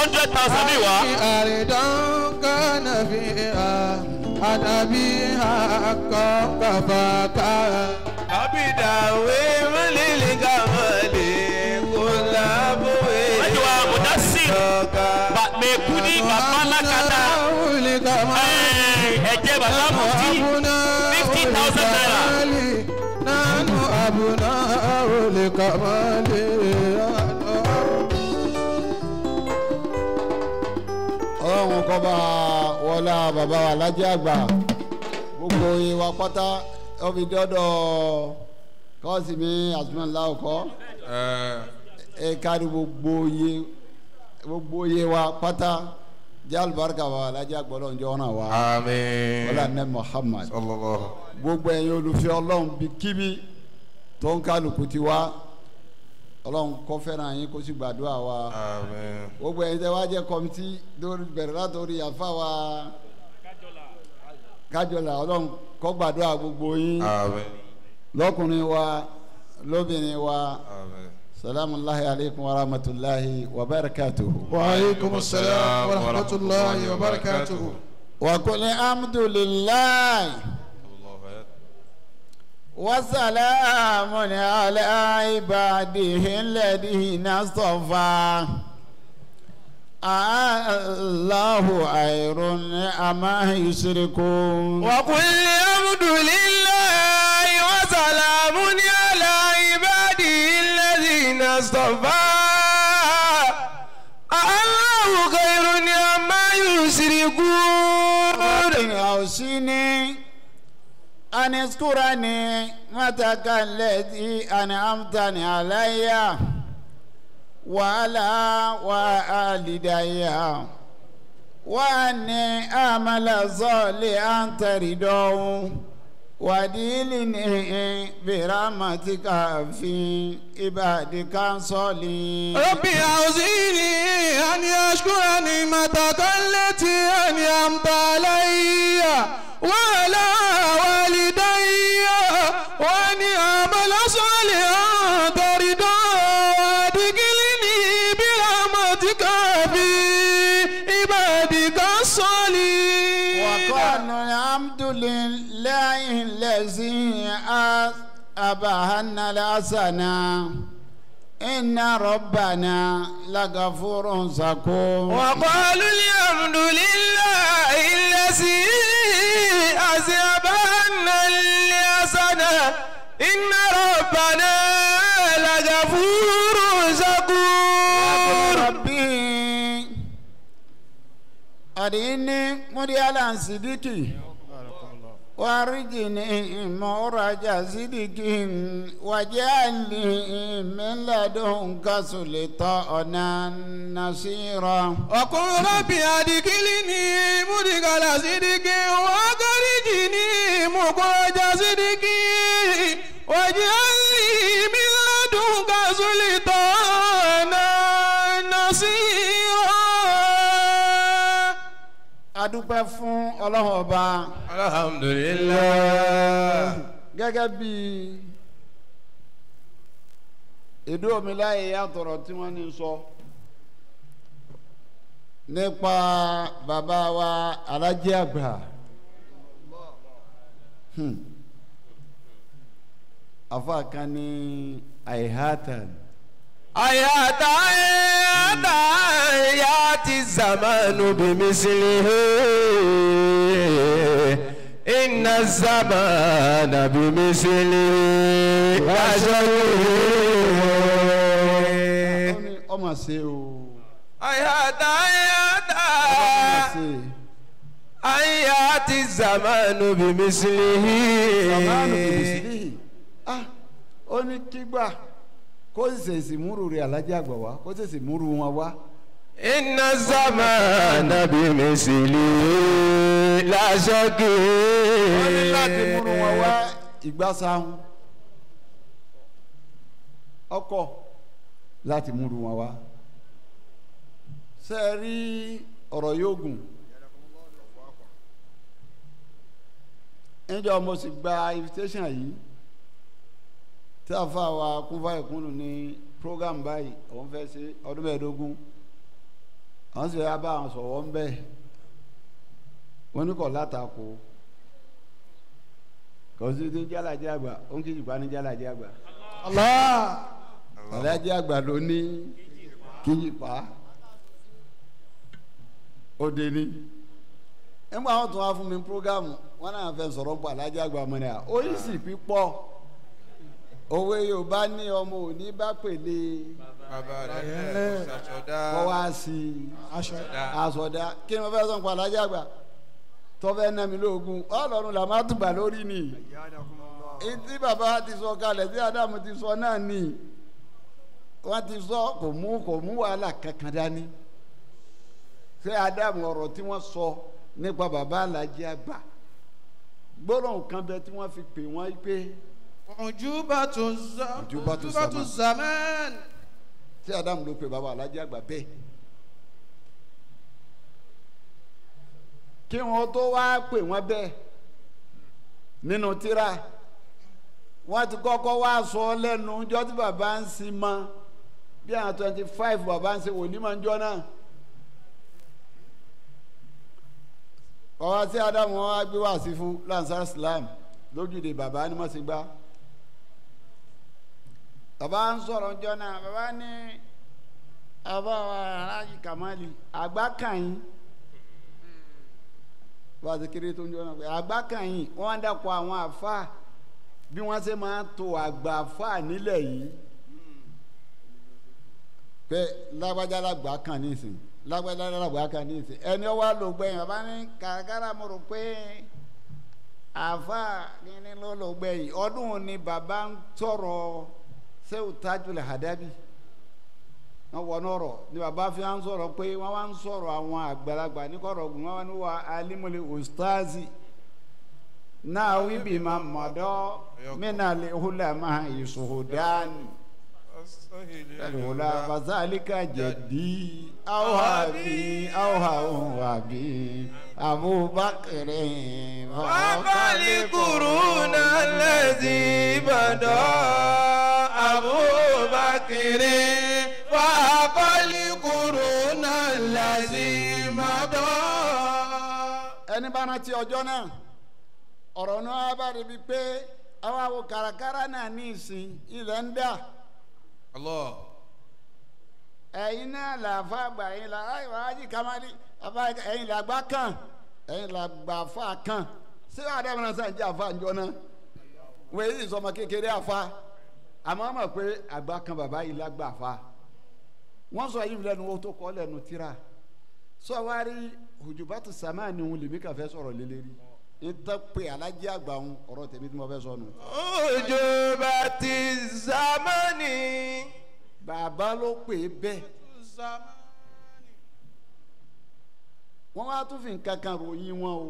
100,000 mi wá. أرضا كان فيها أدبيها كفاك Abidawe milikamali kulabuwe. Alhaji wa Mudasir Mekudi bàbá Lákàtà ẹ̀jẹ̀ bàbá mufti 50,000 naira. نحن أبناء الكمال. Ọlọ́run kó bá wọlá bàbá wa Alhaji àgbà gbogbo ìwà pátá ó fi dọ́dọ̀ kọ́ọ̀sì mi àtúmọ̀lá ọkọ ẹ kárí gbogbo iye wa pátá jẹ́ àlùbáríkà wa Alhaji àgbà ọlọ́run jẹ́ ọ̀nà wa. Àmín. Wọlá ní Muhammad. Sallallahu. Gbogbo ẹ̀yin olùfẹ́ ọlọ́run bí kíbi tó ń kálukú ti wá ọlọ́run kó fẹ́ràn yín kó sì gbàdúrà wa. Àmín. Gbogbo ẹ̀yin tẹ́ wá jẹ́ kọ́mítì lórí bẹ̀rẹ̀ látòrí àfa wa kájọlá ọlọ́run kó gbàdúrà gbogbo yín. Àmín. Lọ́kùnrin wa lóbìnrin wa. Àmín. Salamu alaykum wa rahmatulahi wa barakatuhu. وعليكم السلام ورحمة الله وبركاته. Wa qul alhamdulillahi. وسلام على عباده الذين اصطفى الله خير أما يشركون. وقل الحمد لله وسلام على عباده الذين اصطفى الله خير عما يشركون. أوصني أن اذكرني نعمتك التي أنعمتني علي وعلى والدي وأني أعمل صالحا ترضاه وأدخلني برحمتك في عبادك الصالحين. ربي أوزعني أن أشكر نعمتك التي أنعمت علي وعلى والدي وأن أعمل صالحا ترضاه وأدخلني برحمتك في عبادك الصالحين. وقالوا الحمد لله الذي أبهنا الحسنى إن ربنا لغفور شكور. وقالوا الحمد لله الذي أذهبنا الحسنى إن ربنا لغفور شكور. ربي أرني مريالا صديقي وارجني مخرج صدق واجعل لي من لدنك سلطانا نصيرا. وقل ربي أدخلني مدخل صدق وأخرجني مخرج صدق واجعل لي من لدنك سلطانا نصيرا. A dúpẹ́ fún Ọlọ́run ọba. Alhamdulillah. Gẹ́gẹ́ bí èdè omiláyè yàtọ̀rọ̀ tí wọ́n ní sọ nípa bàbá wa Alhaji àgbà. Afa kan ní àìhátàn. Àyàtà yàtì zamanu bimisilihi inna zamana bimisilihi lasharihi. Ọmọ ṣe o. Àyàtà yàtì zamanu bimisilihi. Zamanu bimisilihi. Ah, ó ní kígbà kó sèṣì múru rẹ̀ alájà àgbà wá kó sèṣì múru wọn wá. Inna zamana bimisilihi la shakki. Wọ́n ní láti múru wọn wá ìgbà sáhùn ọkọ̀ láti múru wọn wá. Ṣé ẹ rí ọ̀rọ̀ yóò gùn? Níjọ́ mo sì gba invitation yìí tí a fa wa kúnfà ìkúnnù ní program báyìí òun fẹ́ ṣe ọdún 25 àwọn sì yà bá àwọn sọ̀wọ́ ń bẹ̀ wọ́n ní kọ̀ látakò kò sí ní jálàjẹ́ àgbà ó ń kí jùpá ní jálàjẹ́ àgbà jálàjẹ́ àgbà ló ní kí jùpá ó dé ní nígbà wọn tún wá fún mi program wọn náà fẹ́ sọ̀rọ̀ ń pọ̀ alájẹ́ àgbà mọ́ ni à ó yìí sì pípọ̀. Òwe Yorùbá ní ọmọ òní bá pèlè kọ́ wá sí aṣọ̀dá kí ni mo fẹ́ sọ nípa alájà àgbà tó fẹ́ ná mi lóògùn Ọlọ́run là má tùbà lórí ni etí bàbá ti sọ kalẹ̀ tí Ádámù ti sọ náà ni wọ́n ti sọ kò mú wàhálà kankan dání ṣé Ádámù ọ̀rọ̀ tí wọ́n sọ nípa bàbá alájà àgbà gbólóhùn kan bẹ tí wọ́n fi pè wọ́n pé. Ujubatu zaman. Tí Ádámù ló pe bàbá alájà àgbà bẹ́ẹ̀ kí wọ́n tó wá pè wọ́n bẹ́ẹ̀ nínú tírà wọ́n ti kọ́kọ́ wá sọ lẹ́nu ọjọ́ tí bàbá ń sin mọ́ bí àwọn 25 bàbá ń ṣe wòlímọ̀ ńjọ́ náà bàbá tí Ádámù wọn wá gbé wá sí fún Lansar Islam lójúde bàbá ni wọ́n ti gbá. Bàbá ń sọ̀rọ̀ ńjọ́ náà bàbá ní àbá aláàjì Kamali àgbà kàn yín bá a ti kéré tó ń jọ náà pé àgbà kàn yín wọ́n á dàpọ̀ àwọn àfa bí wọ́n ṣe máa to àgbà àfa nílẹ̀ yìí pé lágbájá lágbà kàn ní ìsìn lágbájá lágbà kàn ní ìsìn ẹni ọwọ́ ló gbẹ̀yìn bàbá ní kàràkàrà mo rò pé àfa ní ló ló gbẹ̀yìn ọdún ni bàbá ń sọ̀rọ̀ sẹ́wù Tajul Hadabi wọ́n wọnú ọ̀rọ̀ ni bàbá fi ń sọ̀rọ̀ pé wọ́n wá ń sọ̀rọ̀ àwọn àgbàlagbà ní kọ̀rọ̀ ògùn wọ́n wá ní wà alimule ustazi náà wíbi máa mọ̀dọ́ mínà lè húlà máa ìṣòhódání húlà fasalika jẹ̀dí awhabi awhabi Abubakar wàkàlí kùrúnà lẹ́sìn Ìbàdàn Abubakar wàkàlí kùrúnà lẹ́sìn Ìbàdàn. Ẹni bá rántí ọjọ́ náà ọ̀rọ̀ náà bá rí bi pé àwọn àwọ̀ kàràkàrà náà ní ìsìn ilẹ̀ ń dà. Ẹ̀yin náà làáfà àgbà ẹ̀yin là ájì Kamali ẹ̀yin làgbà kan ẹ̀yin làgbà fà kan ṣé Ádámù náà sàn jẹ́ àfà ńjọ náà wọ́n èyí sọmọ kékeré àfà àmọ́ mọ̀ pé àgbà kan bàbá yìí lágbà fà wọ́n sọ yìí lẹ́nu owó tó kọ́ lẹ́nu tíra sọ wá rí hujubatu samani òun lèmi kàn fẹ́ sọ̀rọ̀ lélẹ́rí n tẹ pe alájẹ àgbà ń ọ̀rọ̀ tèmi tí mo fẹ́ sọ nù. Hujubati zamani. Bàbá ló pè é bẹ́ẹ̀. Wọ́n wá tún fi nǹkan kan ròyìn wọn o.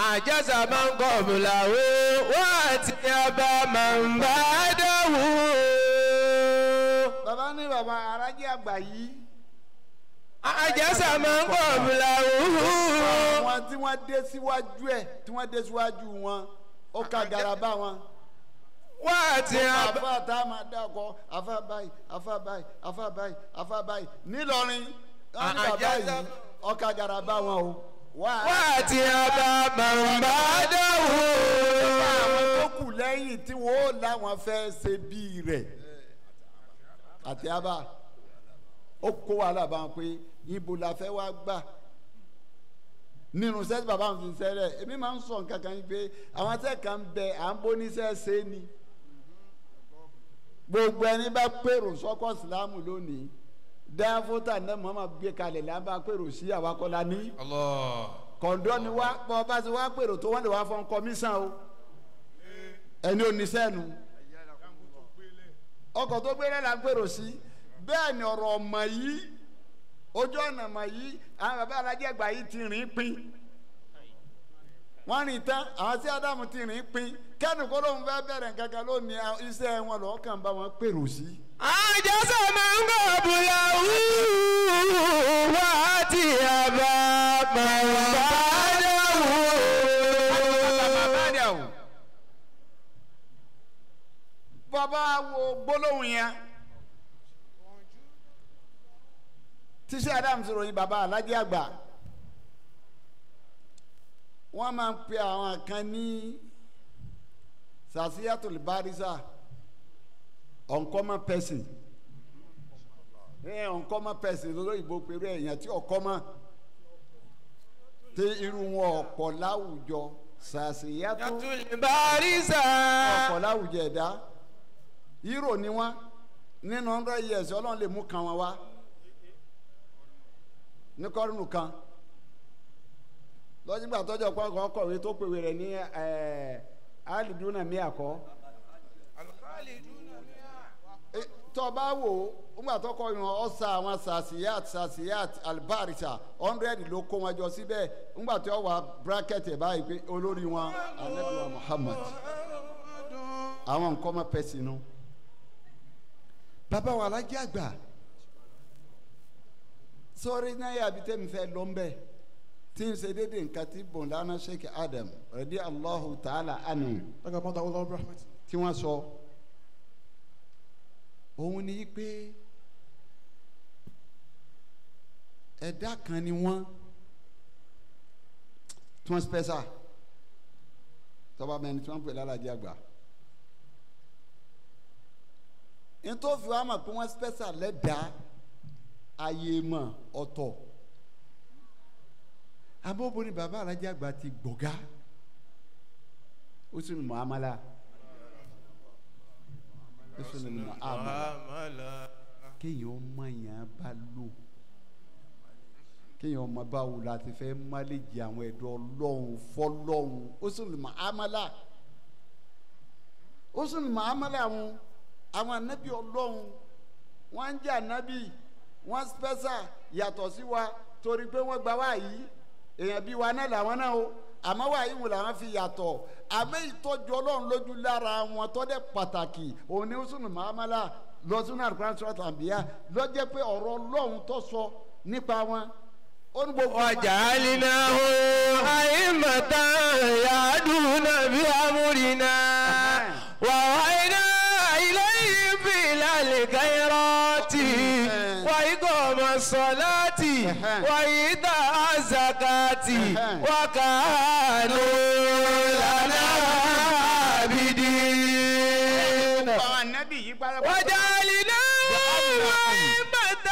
Àjẹsà máa ń kọ́ bùlàwó wọ́n ti abá máa ń bá dáwó. Bàbá ní bàbá alájẹ àgbà yìí. Àjẹsà máa ń kọ́ bùlàwó. Àwọn tí wọ́n dé síwájú ẹ̀ tí wọ́n dé síwájú wọn ó ka garaba wọn. Wọ́n ti abá. Àfa tá a máa dákọ̀ àfa báyìí àfa báyìí àfa báyìí àfa báyìí nílọrin wọ́n ní bàbá yìí ọkà garaba wọn o. Wọ́n ti abá máa ń bá dáwó. Àwọn tó kù lẹ́yìn tí wọ́n ó láwọn fẹ́ ṣe bí rẹ̀. àti Abba ó kó wàhálà bá wọn pé ibo la fẹ́ wá gbà nínú sẹ́tí bàbá mi fi sẹ́lẹ̀ èmi máa ń sọ nǹkan kan yìí pé àwọn tẹ́ kan bẹ à ń bóníṣẹ́ ṣe ni gbogbo ẹni bá pèrò sọ́kọ̀ sílámù lónìí dáfótà náà Muhammad gbé kalẹ̀ là ń bá pèrò sí àwakọ́lá ní kọ̀ǹdọ́ ni wá bọ́ bá ti wá pèrò tó wọ́n lè wá fọ́n kọmíṣán o ẹni oníṣẹ́nu ọkọ̀ tó gbé lẹ́la ń pèrò sí bẹ́ẹ̀ ni ọ̀rọ̀ ọmọ yìí ojú ọ̀nà mọ̀ yìí àwọn bàbá alájẹgbà yìí ti rìn pín wọ́n rìn tán àwọn tí Ádámù ti rìn pín kẹ́nu kó lóun fẹ́ bẹ̀rẹ̀ nǹkankan lónìí iṣẹ́ wọn lọ́ọ́ kàn bá wọn pèrò sí. àjọsọ máa ń gbọ́ bùlàwù wá ti àbá màá dáwò. Bàbá wo gbólóhùn yẹn tíṣẹ́ Adam sọ̀rọ̀ yìí bàbá alájẹ́ àgbà wọ́n máa ń pe àwọn kan ní sàṣíyàtò barisa uncommon person uncommon person lóyìnbó pẹ̀lú èèyàn tí ọ̀kọ́mọ́ tí irú wọn ọ̀pọ̀ láwùjọ sàṣíyàtò barisa ọ̀pọ̀ láwùjọ ẹ̀dá hero ni wọ́n nínú 100 years Ọlọ́run lè mú kan wọn wá ní kọ́rùnù kan lọ́jọ́gbà tọ́jọ́ pọ́nkọ́ kọ̀wé tó pèwé rẹ̀ ní aliduna mi àkọ́ tó bá wò ó ńgbà tó kọ́ ìwọ̀n ọ̀sà àwọn sàṣìyàt sàṣìyàt albarisa 100 ló kó wọn jọ síbẹ̀ ńgbà tó wà bracket ẹ̀ báyìí pé olórí wọn anabiwa Muhammad àwọn nǹkan máa pẹ́ sínú. Bàbá wa alájẹ́ àgbà sọ́ọ́rí náà yà bí tẹ́mi fẹ́ lọ mbẹ́ tí n ṣe déédéé nǹkan tí bọ̀ǹdánà Sheikh Adam rẹ̀dí Allahu ta'ala anhu tí wọ́n sọ òun ni pé ẹ̀dá kan ni wọ́n tí wọ́n spẹ́sà tọ́ba mẹ́ni tí wọ́n ń pè lálàjẹ́ àgbà ntòfi wa mọ̀ pé wọ́n spẹ́sà lẹ́dàá ayé mọ̀ ọ̀tọ̀ abóbo ni bàbá alájà àgbà ti gbọ̀gá ó sì ní muamala ó sì ní muamala kéèyàn ọmọ yẹn bá lò kéèyàn ọmọ bá wù láti fẹ́ má lè jẹ àwọn ẹ̀dọ́ ọlọ́run fọlọ́run ó sì ní muamala ó sì ní muamala àwọn anabi ọlọ́run wọ́n ń jẹ́ anabi wọ́n spẹ́sà yàtọ̀ sí wa torí pé wọ́n gba wáyé èèyàn bíi wa náà làwọn náà o àmọ́ wáyé wò làwọn fi yàtọ̀ àmọ́ ìtọ́jú ọlọ́run lójú lára wọn tọ́dẹ̀ pàtàkì òun ni usunu mahamala lọ́sùn àlùkùránì sọ́rọ̀ tàbíyá lọ́jẹ́ pé ọ̀rọ̀ ọlọ́run tó sọ nípa wọn. وجعلناه أئمة يهدون بأمرنا وأوحينا إليهم فعل الخيرات وإقام الصلاة وإيتاء الزكاة وكانوا لنا عابدين وجعلناهم أئمة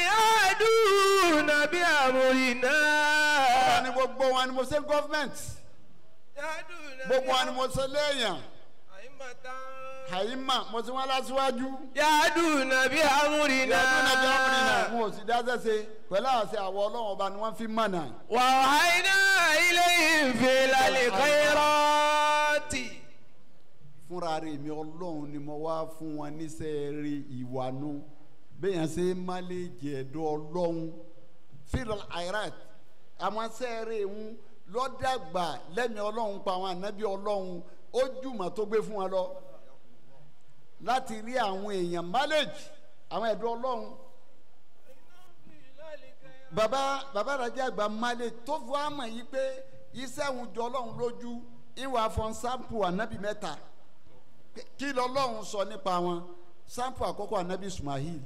يهدون بأمرنا. Gbogbo wọn ni mo ṣe gọ́fẹ̀mẹ̀ntì gbogbo wọn ni mo ṣe léèyàn àyímà mo ti wọn lásìwájú. Yaduna bí amúrinà. Yaduna bí amúrinà. Wọn ò sì dáṣẹ́ ṣe pẹ̀lú àṣẹ àwọ̀ ọlọ́run ọba ni wọ́n fi mọ̀nà. Wa wahayna ilayhim filal khayrati. Fúnra rẹ̀ mi ọlọ́run ni mo wá fún wọn níṣẹ́ rí ìwànú bẹ́yàn ṣe má lè jẹ̀dọ̀ ọlọ́run filal khayrat àwọn sẹ́ẹ̀rẹ̀ ń lọ́dàgbà lẹ́mìí ọlọ́run pa àwọn ànábì ọlọ́run ó jùmọ̀ tó gbé fún wọn lọ láti rí àwọn èèyàn manage àwọn ẹ̀dọ́ ọlọ́run bàbá bàbá àràjẹ́ àgbà manage tó fún àmọ̀ yìí pé iṣẹ́ òun jọ ọlọ́run lójú ìwà fọn sáǹpù ànábì mẹ́ta kí lọ́lọ́run sọ nípa wọn sáǹpù àkọ́kọ́ ànábì Ismail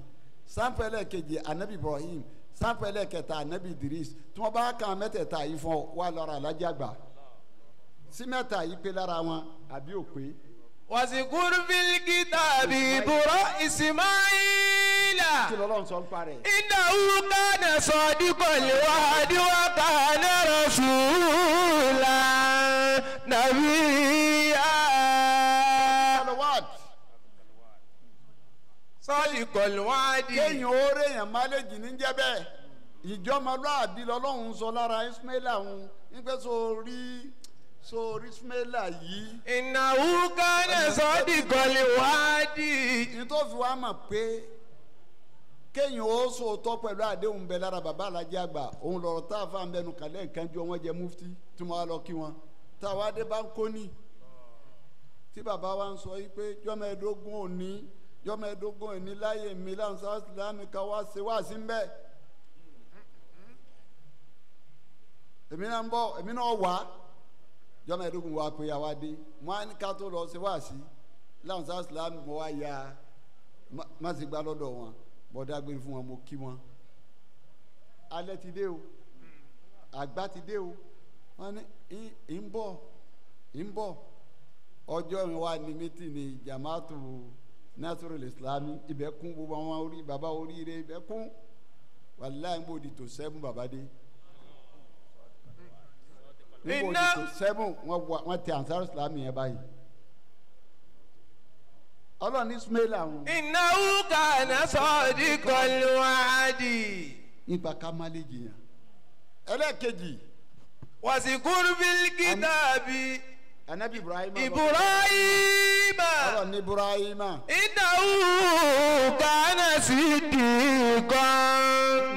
sáǹpù ẹlẹ́ẹ̀kejì ànábì Ibrahim sáǹpù ẹlẹ́ẹ̀kẹta ànábì Idris tí wọ́n bá kàn mẹ́tẹ̀ẹ̀ta yìí fún ọ wà lọ́ra àlájẹ́ àgbà sí mẹ́ta yìí pé lára wọn àbí òpé واذكر في الكتاب إسماعيل kí lọ́lọ́run sọ ń parẹ́. إنه كان صادق الوعد وكان رسولا نبيا صادق الوعد kéèyàn ó réèyàn máléjì ní jẹ́ bẹ́ẹ̀ ìjọmọlúàbí lọ́lọ́run sọ lára Ismaila òun nígbà sórí sórí Ismaila yìí. إنه كان صادق الوعد ní tó fi wá mọ̀ pé kéèyàn ó sòótọ́ pẹ̀lú àdéhùn bẹ lára bàbá alájẹ àgbà òun lọ̀rọ̀ tá a fà ń bẹnu kàlẹ́ nǹkan ju wọn jẹ mufti tí mo wá lọ kí wọn tá a wá dé Bánkóní tí bàbá wa ń sọ yìí pé jọ́mẹ́ẹ̀dógún òní jọ́mẹ́ẹ̀dógún òní láyé mi láǹsá láàmì ká wá ṣe wá sí mbẹ́ èmi náà ń bọ̀ èmi náà wá jọ́mẹ́ẹ̀dógún wa pé àwa dé mo á ní ká tó lọ ṣe wá sí láǹsá láàmì mo wá ya má sì gbá lọ́dọ̀ wọn mo dágbére fún wọn mo kí wọn alẹ́ ti dé o àgbà ti dé o wọn ní ń bọ̀ ń bọ̀ ọjọ́ mi wà ní mítìnì jamaatu Nasrul Islami ibẹ̀ kún gbogbo àwọn orí baba oríire ibẹ̀ kún wàláhì ń bò di tó sẹ́fún baba dé ń bò di tó sẹ́fún wọ́n tẹ Ansar Islami yẹn báyìí. Ọlọ́run Ismail àwọn. Innahu kana sadiqal wa'di. Nípa ká má lè jìyàn. Ẹlẹ́ẹ̀kejì. Wasikur fil kitabi. Anabi Ibrahim. Ibrahim. Ọlọ́run Ibrahim. Innahu kana siddiqan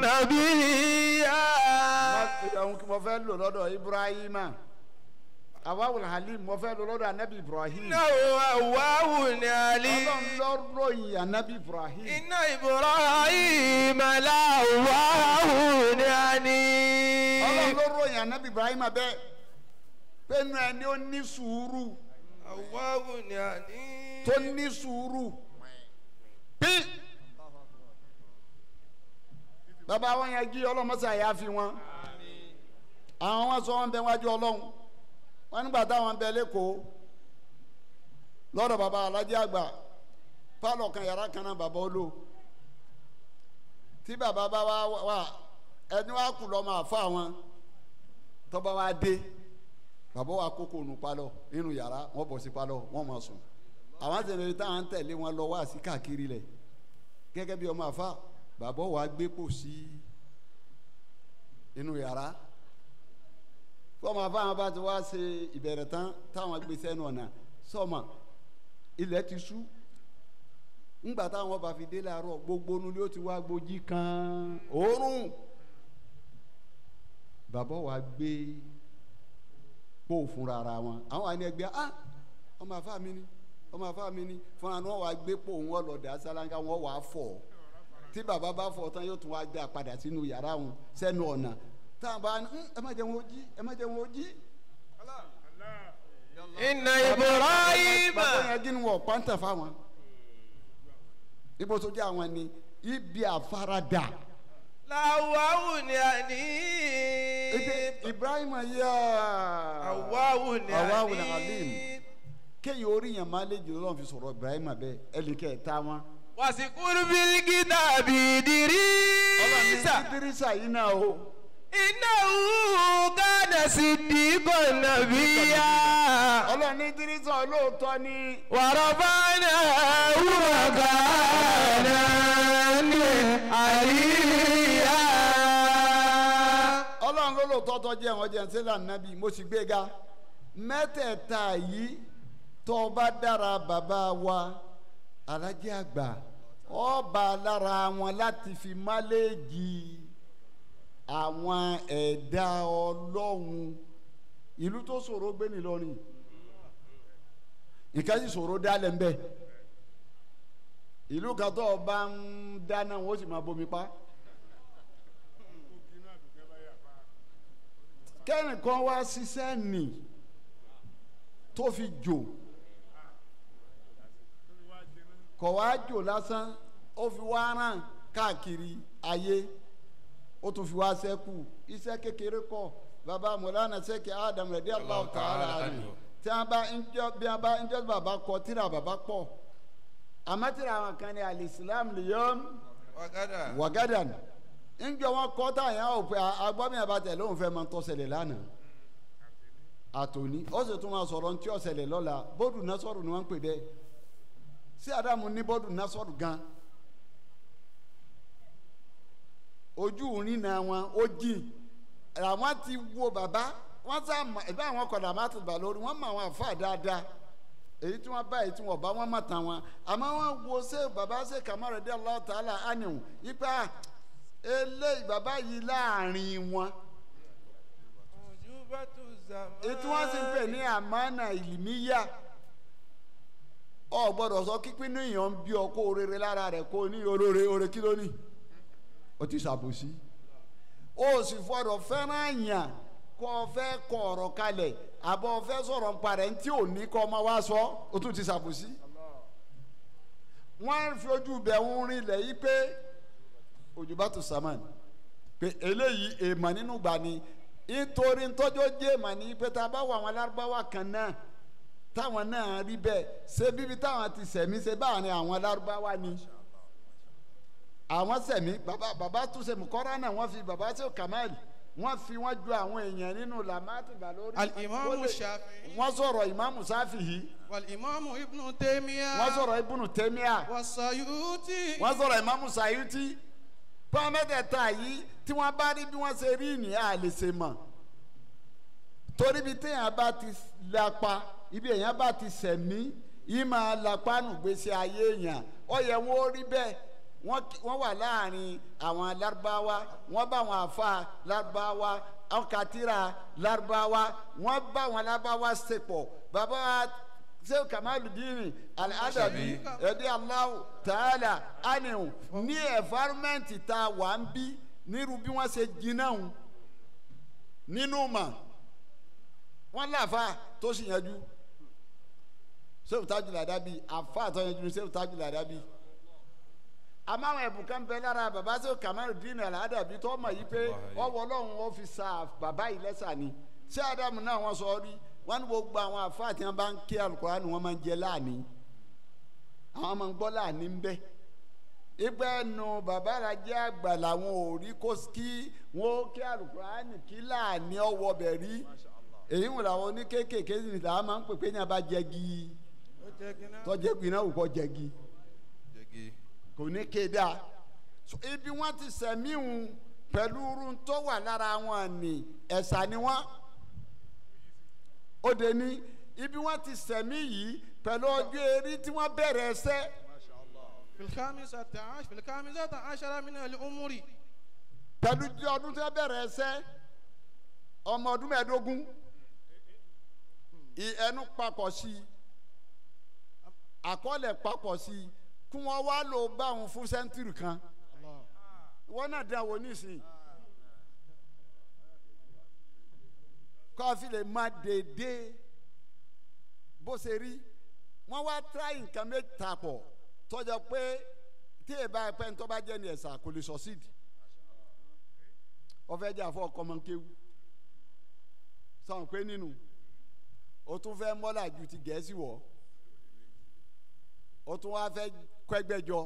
nabiyya. Mo fẹ́ lò lọ́dọ̀ Ibrahim. Awawul Halim mo fẹ́ lọ lọ́dọ̀ anabi Ibrahim. Innahu awwahun alim. Ọlọ́run ló ròyìn anabi Ibrahim. Inna Ibrahim la awwahun alim. Ọlọ́run ló ròyìn anabi Ibrahim bẹ́ẹ̀ pẹ̀lú ẹni ó ní sùúrù. Awwahun alim. Tó ní sùúrù. Bí bàbá wọn yẹn jí ọlọ́mọṣẹ́ àyàfi wọn. Àwọn wọn sọ wọn bẹ wájú Ọlọ́run wọn nígbà táwọn bẹ lẹ́kọ̀ọ́ lọ́dọ̀ bàbá alájẹ àgbà pálọ̀ kan yàrá kan náà bàbá olò tí bàbá bá wà wà ẹni wà kú lọ́mọ àfa wọn tọ́ba wa dé bàbá wa kókó nu pálọ̀ nínú yàrá wọn bọ̀ sí pálọ̀ wọn máa sùn àwọn tẹ̀lé táwọn tẹ̀lé wọn lọ wá sí káàkiri lẹ̀ gẹ́gẹ́ bí ọmọ àfa bàbá wa gbé pò sí inú yàrá fọmọ afáwọn bá ti wá ṣe ìbẹ̀rẹ̀ tán táwọn gbé sẹ́nu ọ̀nà sọ́mọ ilẹ̀ ti ṣú ńgbà táwọn bá fi dé láàárọ̀ gbogbo nu ni ó ti wá gbójí kan òórùn bàbá wa gbé kó fúnra ara wọn àwọn àni ẹgbẹ́ ah ọmọ afá mi ni ọmọ afá mi ni fúnra wọn wá gbé pò wọn lọ dà sálángá wọn wà fọ̀ tí bàbá bá fọ̀ tán yóò tún wá gbé padà sínú yàrá wọn sẹ́nu ọ̀nà táwọn bá ní ẹ má jẹun ojí ẹ má jẹun ojí. Inna Ibrahim. Bàbá yẹn gínú wọ̀ pàǹtà fáwọn. Ibo tó jẹ́ àwọn ni ibi àfaradà. Làwáwù ni àní. Ibrahim yá. Àwáwù ni àní. Àwáwù ni àlìm. Kéèyàn orí yẹn máa lè jùlọ lọ́n fi sọ̀rọ̀ Ibrahim bẹ́ẹ̀ ẹnì kẹta wọn. Wasikur fil kitabi Idrisa. Ọlọ́run ní Idrisa yìí náà o. Innahu kana siddiqan nabiyya. Ọlọ́run ní Idrisa olóòótọ́ ni. Wa rafa'nahu makanan aliyya. Ọlọ́run ló lóòótọ́ tó jẹ́ ẹ̀wọ̀n jẹ́ ǹsẹ́lá nàbí mo sì gbéga. Mẹ́tẹ̀ẹ̀ta yìí tó bá dára bàbá wa alájẹ́ àgbà ọba lára wọn láti fi máléèjì àwọn ẹ̀dá Ọlọ́run ìlú tó ṣòro gbé n'Ìlọrin nǹkan sì ṣòro dálẹ̀ ń bẹ̀ ìlú kan tó bá ń dáná wọ́n sì máa bomi pa kẹ́nìkan wá ṣiṣẹ́ nì tó fi jò kọ̀ wá jò lásán ó fi wá ràn káàkiri ayé ó tún fi wá sẹ́kù iṣẹ́ kékeré kọ́ baba mọ̀lánà sẹ́kì Adam rẹ̀ dé Allahu ta'ala anhu Tí a bá ń jọ bí a bá ń jọ bàbá kọ tíra bàbá pọ̀. Àmọ́ tíra àwọn kan ní alìsílám liyom wàgádàn. Ń jọ wọn kọ́ táyà ó pé agbọ́mìyàn bá tẹ̀ lóun fẹ́ máa tó ṣẹlẹ̀ lánàá. Àtòní ó sì tún máa sọ̀rọ̀ ntí ó ṣẹlẹ̀ lọ́la bódù násọ̀rù ni wọ́n ń pè bẹ́ẹ̀. Sí Ádámù ní bódù násọ̀rù gan. Ojú ìrìnà wọn ó jìn. Àwọn ti wo bàbá wọ́n sá ìbá àwọn kọ̀dà má ti bà lórí wọ́n mọ àwọn àfa dáadáa èyí tí wọ́n bá èyí tí wọ́n bá wọ́n mọ̀ tán wọn àmọ́ wọ́n wo ṣé bàbá ṣe Kamaru radiyallahu ta'ala anhu ipa eléyìí bàbá yìí láàrin wọn. Ètí wọ́n sì ń pè ní àmánà ìlìmíyà ọ gbọ́dọ̀ sọ kípínú èèyàn ń bí ọ kó rere lára rẹ̀ kó ní olóore oore kí ló ní o ti ṣàbòsí o sì fọdọ̀ fẹ́ràn yàn kó o fẹ́ kọ ọ̀rọ̀ kalẹ̀ àbọ̀ o fẹ́ sọ̀rọ̀ nípa rẹ̀ ntí ò ní kọ́ ọmọ wa sọ o tún ti ṣàbòsí. Wọ́n fi ojú bẹ̀ ń rinlẹ̀ yìí pé òjòbátò saman pé eléyìí èèmọ̀ nínú gbà ni nítorí ntọ́jọ́ jẹ́ èèmọ̀ ní pé tá a bá wọ àwọn alárúbáwá kan náà táwọn náà rí bẹ́ẹ̀ ṣé bíbi táwọn ti sẹ̀mí ṣe báwọn ni àwọn alárúbáwá ni àwọn sẹ̀mí bàbá bàbá tún ṣe mùkọ́rá náà wọ́n fi bàbá ṣe Kamal wọ́n fi wọ́n ju àwọn èèyàn nínú làmátì balórí. Al-Imamu Shafi'i. Wọ́n sọ̀rọ̀ Imamu Shafi'i. Wal-Imamu Ibnu Taymiyyah. Wọ́n sọ̀rọ̀ Ibnu Taymiyyah. Wa-Sayuti. Wọ́n sọ̀rọ̀ Imamu Sayuti. Pọ́nmẹ́tẹ̀ẹ̀ta yìí tí wọ́n bá rí bí wọ́n ṣe rí ní àlè ṣe mọ̀. Torí bí téèyàn bá ti lapa ibi èèyàn bá ti sẹ̀mí yìí máa lapa nù gbèsè ayé èèyàn ó yẹ wọ́n ó rí bẹ́ẹ̀. Wọ́n wà láàrin àwọn Lárúbáwá wọ́n bá àwọn àfa Lárúbáwá àwọn kàtírà Lárúbáwá wọ́n bá àwọn Lárúbáwá ṣepọ̀ bàbá Sheikh Kamaludin Al-Adabi ẹ̀dí Allahu Ta'ala anihu ní environment tá a wà ń bí nírú bí wọ́n ṣe jiná hùn nínú mà wọ́n láfa tó sì yanjú Sheikh Tajul Adabi àfa tó yanjú Sheikh Tajul Adabi àmọ́ àwọn ẹ̀bùn kan bẹ lára bàbá Sheikh Kamaludin Al-Adabi tó mọ̀ yìí pé ọwọ́ Ọlọ́run ó fi sa bàbá yìí lẹ́sà ni ṣé Ádámù náà wọ́n sọ rí wọ́n ní gbogbo àwọn àfáà tí wọ́n bá ń ké Al-Kùránì wọ́n máa ń jẹ láàní àwọn máa ń gbọ́ láàní ń bẹ́ ìgbẹ́ nu bàbá rajẹ́ àgbà làwọn ò rí kó kí wọ́n ó ké Al-Kùránì kí láàní ọwọ́ bẹ̀ rí èyí wò làwọn oníkékèké ní làwọn máa ń pè pé ní abá jẹgi tọ́jẹ́gi náà wò kọ́ jẹgi kò ní kéda ibi wọ́n ti sẹ̀mí hun pẹ̀lú irun tó wà lára wọn ní ẹ̀sà ni wọ́n ó de ní ibi wọ́n ti sẹ̀mí yìí pẹ̀lú ọjọ́ eré tí wọ́n bẹ̀rẹ̀ ẹsẹ̀. Fil-khamisata ashara min al-umri. Pẹ̀lú ọdún tí wọ́n bẹ̀rẹ̀ ẹsẹ̀ ọmọ ọdún 15 ẹnu papọ̀ sí i àkọọ́lẹ̀ papọ̀ sí i kí wọ́n wá lò bá òun fún sẹ́ńtúrì kan wọ́n náà dá wo nísìnyí kọ́fí lè má dédé bó ṣe rí wọ́n wá tíráì nǹkan mẹ́ta pọ̀ tọ́jọ́ pé tí ẹ bá pẹ́ tó bá jẹ́ ní ẹ̀sà kò lè sọ́sídì ọ̀fẹ́ jẹ́ àfọ́ ọkọ̀mọ̀kéwu sọ̀rọ̀ pé nínú o tún fẹ́ mọ́là ju ti Gẹ̀ẹ́sì wọ̀ o tún wá fẹ́ kẹ́gbẹ́jọ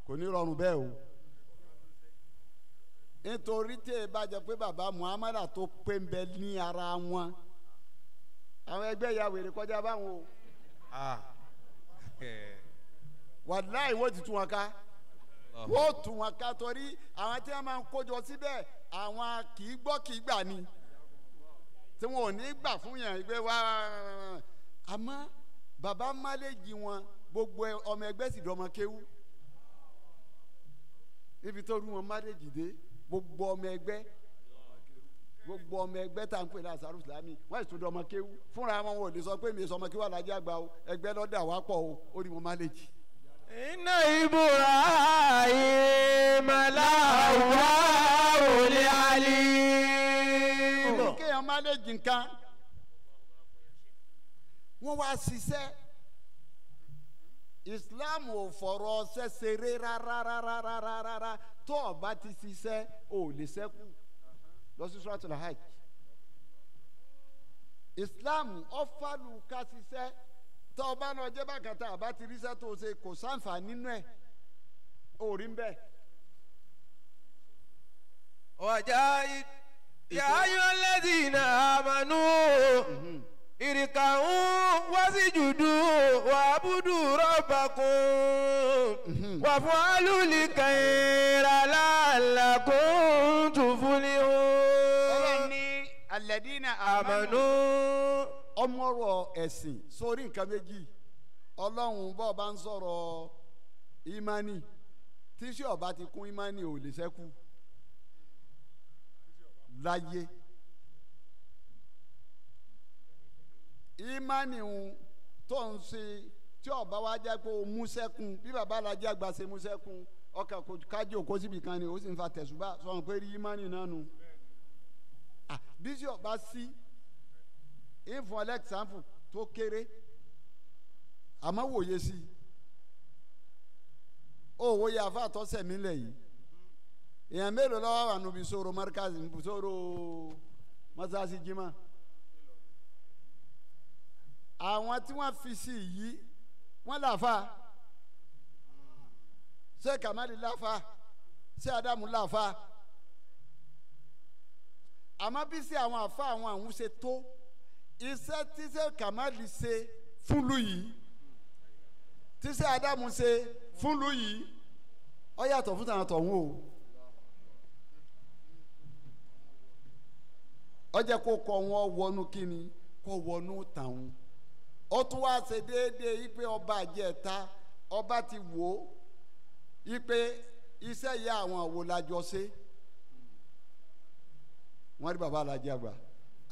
kò ní rọrùn bẹ́ẹ̀ o nítorí tí ẹ bá jẹ pé bàbá Muhammadu tó pé ń bẹ ní ara wọn àwọn ẹgbẹ́ ya wèrè kọjá báwọn o wàláì wọ́n ti tún wọn ká wọ́n tún wọn ká torí àwọn tí wọ́n máa ń kójọ síbẹ̀ àwọn kì í gbọ́ kì í gbà ni tí wọn ò ní gbà fún yàn ìgbé wá àmọ́ bàbá máléjì wọn gbogbo ọmọ ẹgbẹ́ sì dọmọ kéwú níbi tó rú wọn máléjì dé gbogbo ọmọ ẹgbẹ́ gbogbo ọmọ ẹgbẹ́ tá à ń pè ní Asaru Islami wọ́n sì tún dọmọ kéwú fúnra wọn ò lè sọ pé mi sọmọ kéwú alájẹ àgbà o ẹgbẹ́ lọ́dà wá pọ̀ o ó ní wọn máléjì. Inna Ibrahim la'awwahul alim. Kéèyàn máléjì nǹkan wọ́n wá ṣiṣẹ́ Islam ò fọ̀rọ̀ ọṣẹ́ ṣeré rárá rárá rárá rárá tó o bá ti ṣiṣẹ́ o ò lè ṣẹ́kù lọ sí Suratul Hajj Islam ọ̀fàlù ká ṣiṣẹ́ tó o bá lọ jẹ́ bákàtà àbá ti ríṣẹ́ tó o ṣe kò sáǹfà nínú ẹ̀ orí ń bẹ̀. وجاهد يا أيها الذين آمنوا اركعوا واسجدوا واعبدوا ربكم وافعلوا الخير لعلكم تفلحون. Ọlọ́run ní alladina amanu. آمنوا. Ọmọọrọ ẹ̀sìn sórí nǹkan méjì ọlọ́run bọ́ bá ń sọ̀rọ̀ ìmánì tíṣẹ́ ọba ti kún ìmánì ò lè ṣẹ́kù láyé ìmánì ń tó ń ṣe tí ọba wa jẹ́ pé o mú sẹ́kùn bí baba alájẹ́ àgbà ṣe mú sẹ́kùn ọkà kò kájí òkó síbi kan ni ó sì ń fa tẹ̀sùbá sọ̀rọ̀ pé rí ìmánì náà nu bí sí ọba sí ìfún ọlẹ́xàmù tó kéré àmọ́ wòye sí i ó wòye àfa àtọ́sẹ̀ mi lẹ̀ yìí èèyàn mélòó lọ́wọ́ wà níbi sọ̀rọ̀ mọ́ríkàsì sọ̀rọ̀ mọ́sáàsì jimá àwọn tí wọ́n fi sí yìí wọ́n làáfà ṣé Kamali làáfà ṣé Adamu làáfà àmọ́ bí sí àwọn àfa àwọn àwọn ṣe tó iṣẹ́ tí ṣe Kamali ṣe fúnlu yìí tí ṣe Adamu ṣe fúnlu yìí ó yàtọ̀ fún tàwọn tọ̀hún o ó jẹ́ kó kọ wọn wọnú kíni kó wọnú tàwọn ó tún wá ṣe déédéé ipe ọba àjẹta ọba ti wò ó ipe iṣẹ́ ìyá àwọn àwo lajọ ṣe wọ́n rí baba alájẹ àgbà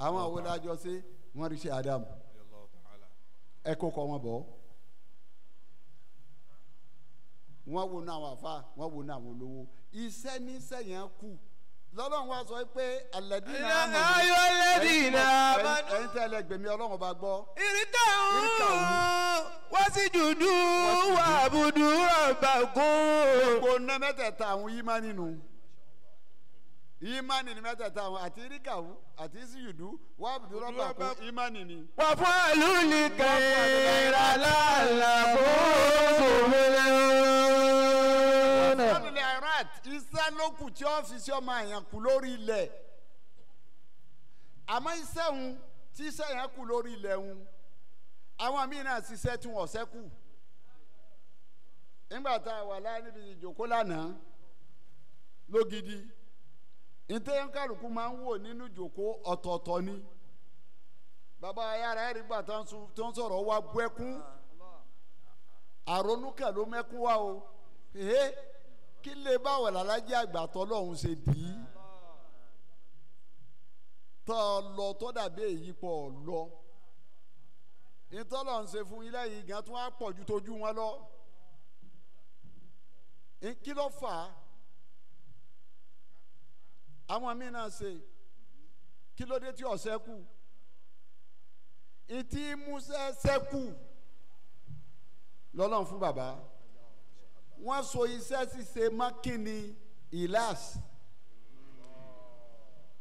àwọn àwo lajọ ṣe wọ́n rí ṣe Adamu ẹ kó kọ wọn bọ̀ wọ́n wo náà àwọn àfa wọ́n wo náà àwọn olówó iṣẹ́ níṣẹ́ yẹn kù lọ́lọ́run wá sọ pé alladina amanu ayọ̀ alladina amanu ẹ̀yin tẹ́lẹ̀ gbèmí ọlọ́run ọba gbọ́. irika'u wasjudu wa'budu rabbakum. Gbogbo ná mẹ́tẹ̀ẹ̀ta àwọn ìmánì nù ìmánì ni mẹ́tẹ̀ẹ̀ta àwọn àti irika'u àti isjudu wa'budu rabbakum ìmánì ni. Waf'alul khayra la'allakum tuflihun. Waf'alul khairat iṣẹ́ ló kù tí ọ́fíìsì ọmọ àyàn kù lórí ilẹ̀ àmọ́ iṣẹ́ òun tí iṣẹ́ yẹn kù lórí ilẹ̀ òun àwọn míì náà ṣiṣẹ́ tí wọ́n ṣẹ́kù nígbà tá a wà láyé níbi ìjókòó lánàá lógidi ntẹ́ kálukú máa ń wò nínú ìjókòó ọ̀tọ̀ọ̀tọ̀ ni bàbá ayára ẹ̀rí gbà tó ń sọ̀rọ̀ wá bú ẹkún àrònúkà ló mẹ́kún wá o kí lè báwo làlájẹ́ àgbà tọ́lọ́hún ṣe dì í tọ́ ọ lọ tó dàbí èyí pọ̀ lọ ìtọ́lọ̀ ń ṣe fún ilé yìí gan tún á pọ̀ ju tójú wọn lọ kí ló fà á àwọn míín náà ṣe kí ló dé tí ọ̀sẹ̀ kù ìtì musẹ́ sẹ́kù lọ́lọ́run fún bàbá wọ́n so iṣẹ́ ṣíṣe mákìnní ìlàs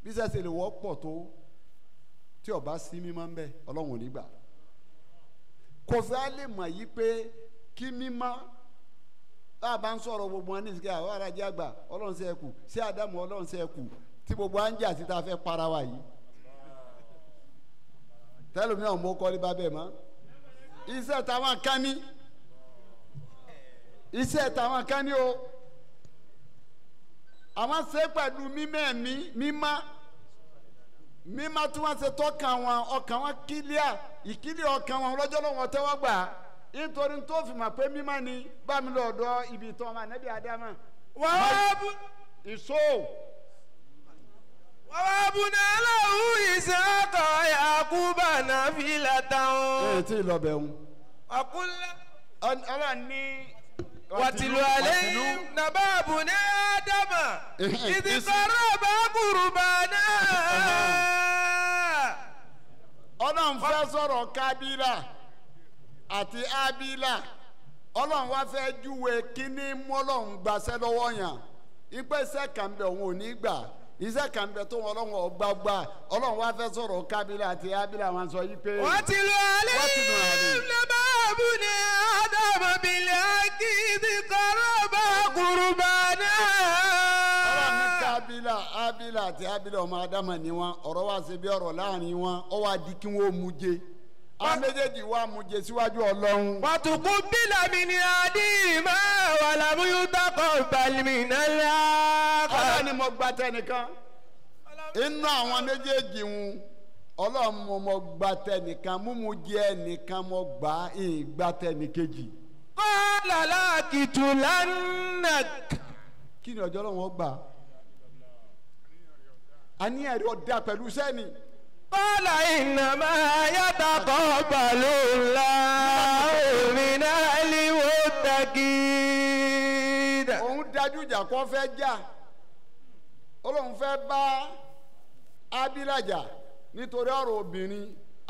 bí sẹ́sẹ̀ lè wọ́pọ̀ tó tí ọba sí mímọ́ ń bẹ ọlọ́run ò ní gbà kò fẹ́ lè mọ̀ yí pé kí mímọ́ tá a bá ń sọ̀rọ̀ gbogbo wọn ní ìsìnkú àwọn arájẹ́ àgbà ọlọ́run ṣe é kù sí Ádámù ọlọ́run ṣe é kù tí gbogbo à ń jà sí tá a fẹ́ para wa yìí tẹ́lómi náà mọ́ kọ́lé bá bẹ́ẹ̀ mọ́ iṣẹ́ táwọn kan ní iṣẹ́ táwọn kan ní o àwọn ṣe pẹ̀lú mímọ́ ẹ̀mí mímọ́ mímọ́ tí wọ́n ṣe tọ́ka wọn ọkàn wọn kílíà ìkílíà ọkàn wọn lọ́jọ́ lọ́wọ́ tẹ́wọ́ gbà nítorí tó fi mọ̀ pé mímọ́ ni bá mi lọ ọ̀dọ̀ ibi ìtọ́ ọmọ ànábì Ádámà. Ìṣó. Wàhábùnà lahu Ishaqa Yaquba nafilatan. Ẹ tí ì lọ bẹ̀ ń. Ọ̀kúnlá. Ọlọ́run ní. Wàtìlú alayhim nàbà bùnà Ádámà idh qarraba qurbana. Ọlọ́run fẹ́ sọ̀rọ̀ Kábílà àti Ábílà ọlọ́run wá fẹ́ júwe kíní mọ́lọ́run gbaṣẹ́ lọ́wọ́ yàn ìpèsè kàmbẹ̀ òun ò ní gbà Iṣẹ́ kan bẹ tó wọn ọlọ́run ọgbàgbà ọlọ́run wá fẹ́ sọ̀rọ̀ kábílà àti ábílà wọn sọ yí pé. Wọ́n ti lu alẹ́ lọ́bàbù ní Ádámù bìlẹ̀ akíndí kọ́rọ́bà kùrùbà náà. Ọlọ́run ní kábílà ábílà àti ábílà ọmọ Ádámù ni wọn ọ̀rọ̀ wá ṣe bí ọ̀rọ̀ láàrin wọn ó wá di kí wọ́n mú jẹ. Àwọn méjèèjì wá mú jẹ síwájú ọlọ́run. Wàtúkú bílà mi ni àdìmọ́ wàlámúyútàkọ̀ balùmínà láàkà. Ọlọ́run ni mo gba tẹnìkan. Inú àwọn méjèèjì ń ọlọ́run mo gba tẹnìkan múmu jẹ nìkan mo gbà ìgbà tẹnìkejì. Kọ́lá lákìtù lánàá. Kí ni ọjọ́ ọlọ́run ó gbà? Àníyàn rẹ̀ ọ̀dà pẹ̀lú sẹ́ni. Kọ́lá ìnàmá yàtàkọ́ balùwà òmìnira líwó tàkìdà. Òun dájú ìjà kó fẹ́ jà. Ọlọ́run fẹ́ bá Ábílà jà nítorí ọ̀rọ̀ obìnrin.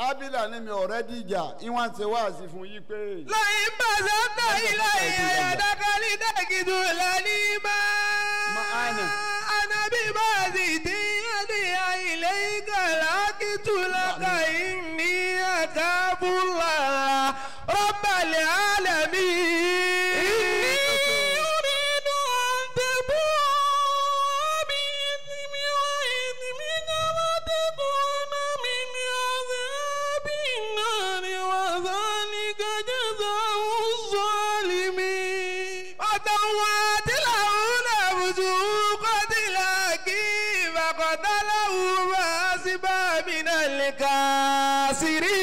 Ábílà ní mi ọ̀rẹ́ dìjà ìwọ̀n ṣe wáàsí fún yí pé. Lẹ́yìn bàṣẹ tán ilé ìyàdàkálí dàgídù lẹ́ni máa. Ànàbí bá sì dín àdìyà ilé ìkàlà kìtùlákà ìní àkàbùlà rọ́bàlẹ̀ àlàmì. Ìní orídùn àǹtẹ̀bù àbí ìsinmi wá ìsinmi kọ́lá tẹ̀kọ́ náà mi ní ọ̀sẹ̀ àbí náà ni wọ́n sọ ní kẹjẹ sọ ń sọ lìmí. Ọ̀tọ̀ wọn àti làwọn náà bùsùn kọ́tìlá kí ìbàkọ̀tàláwù bá sí bá mi náà lè kà sí rí.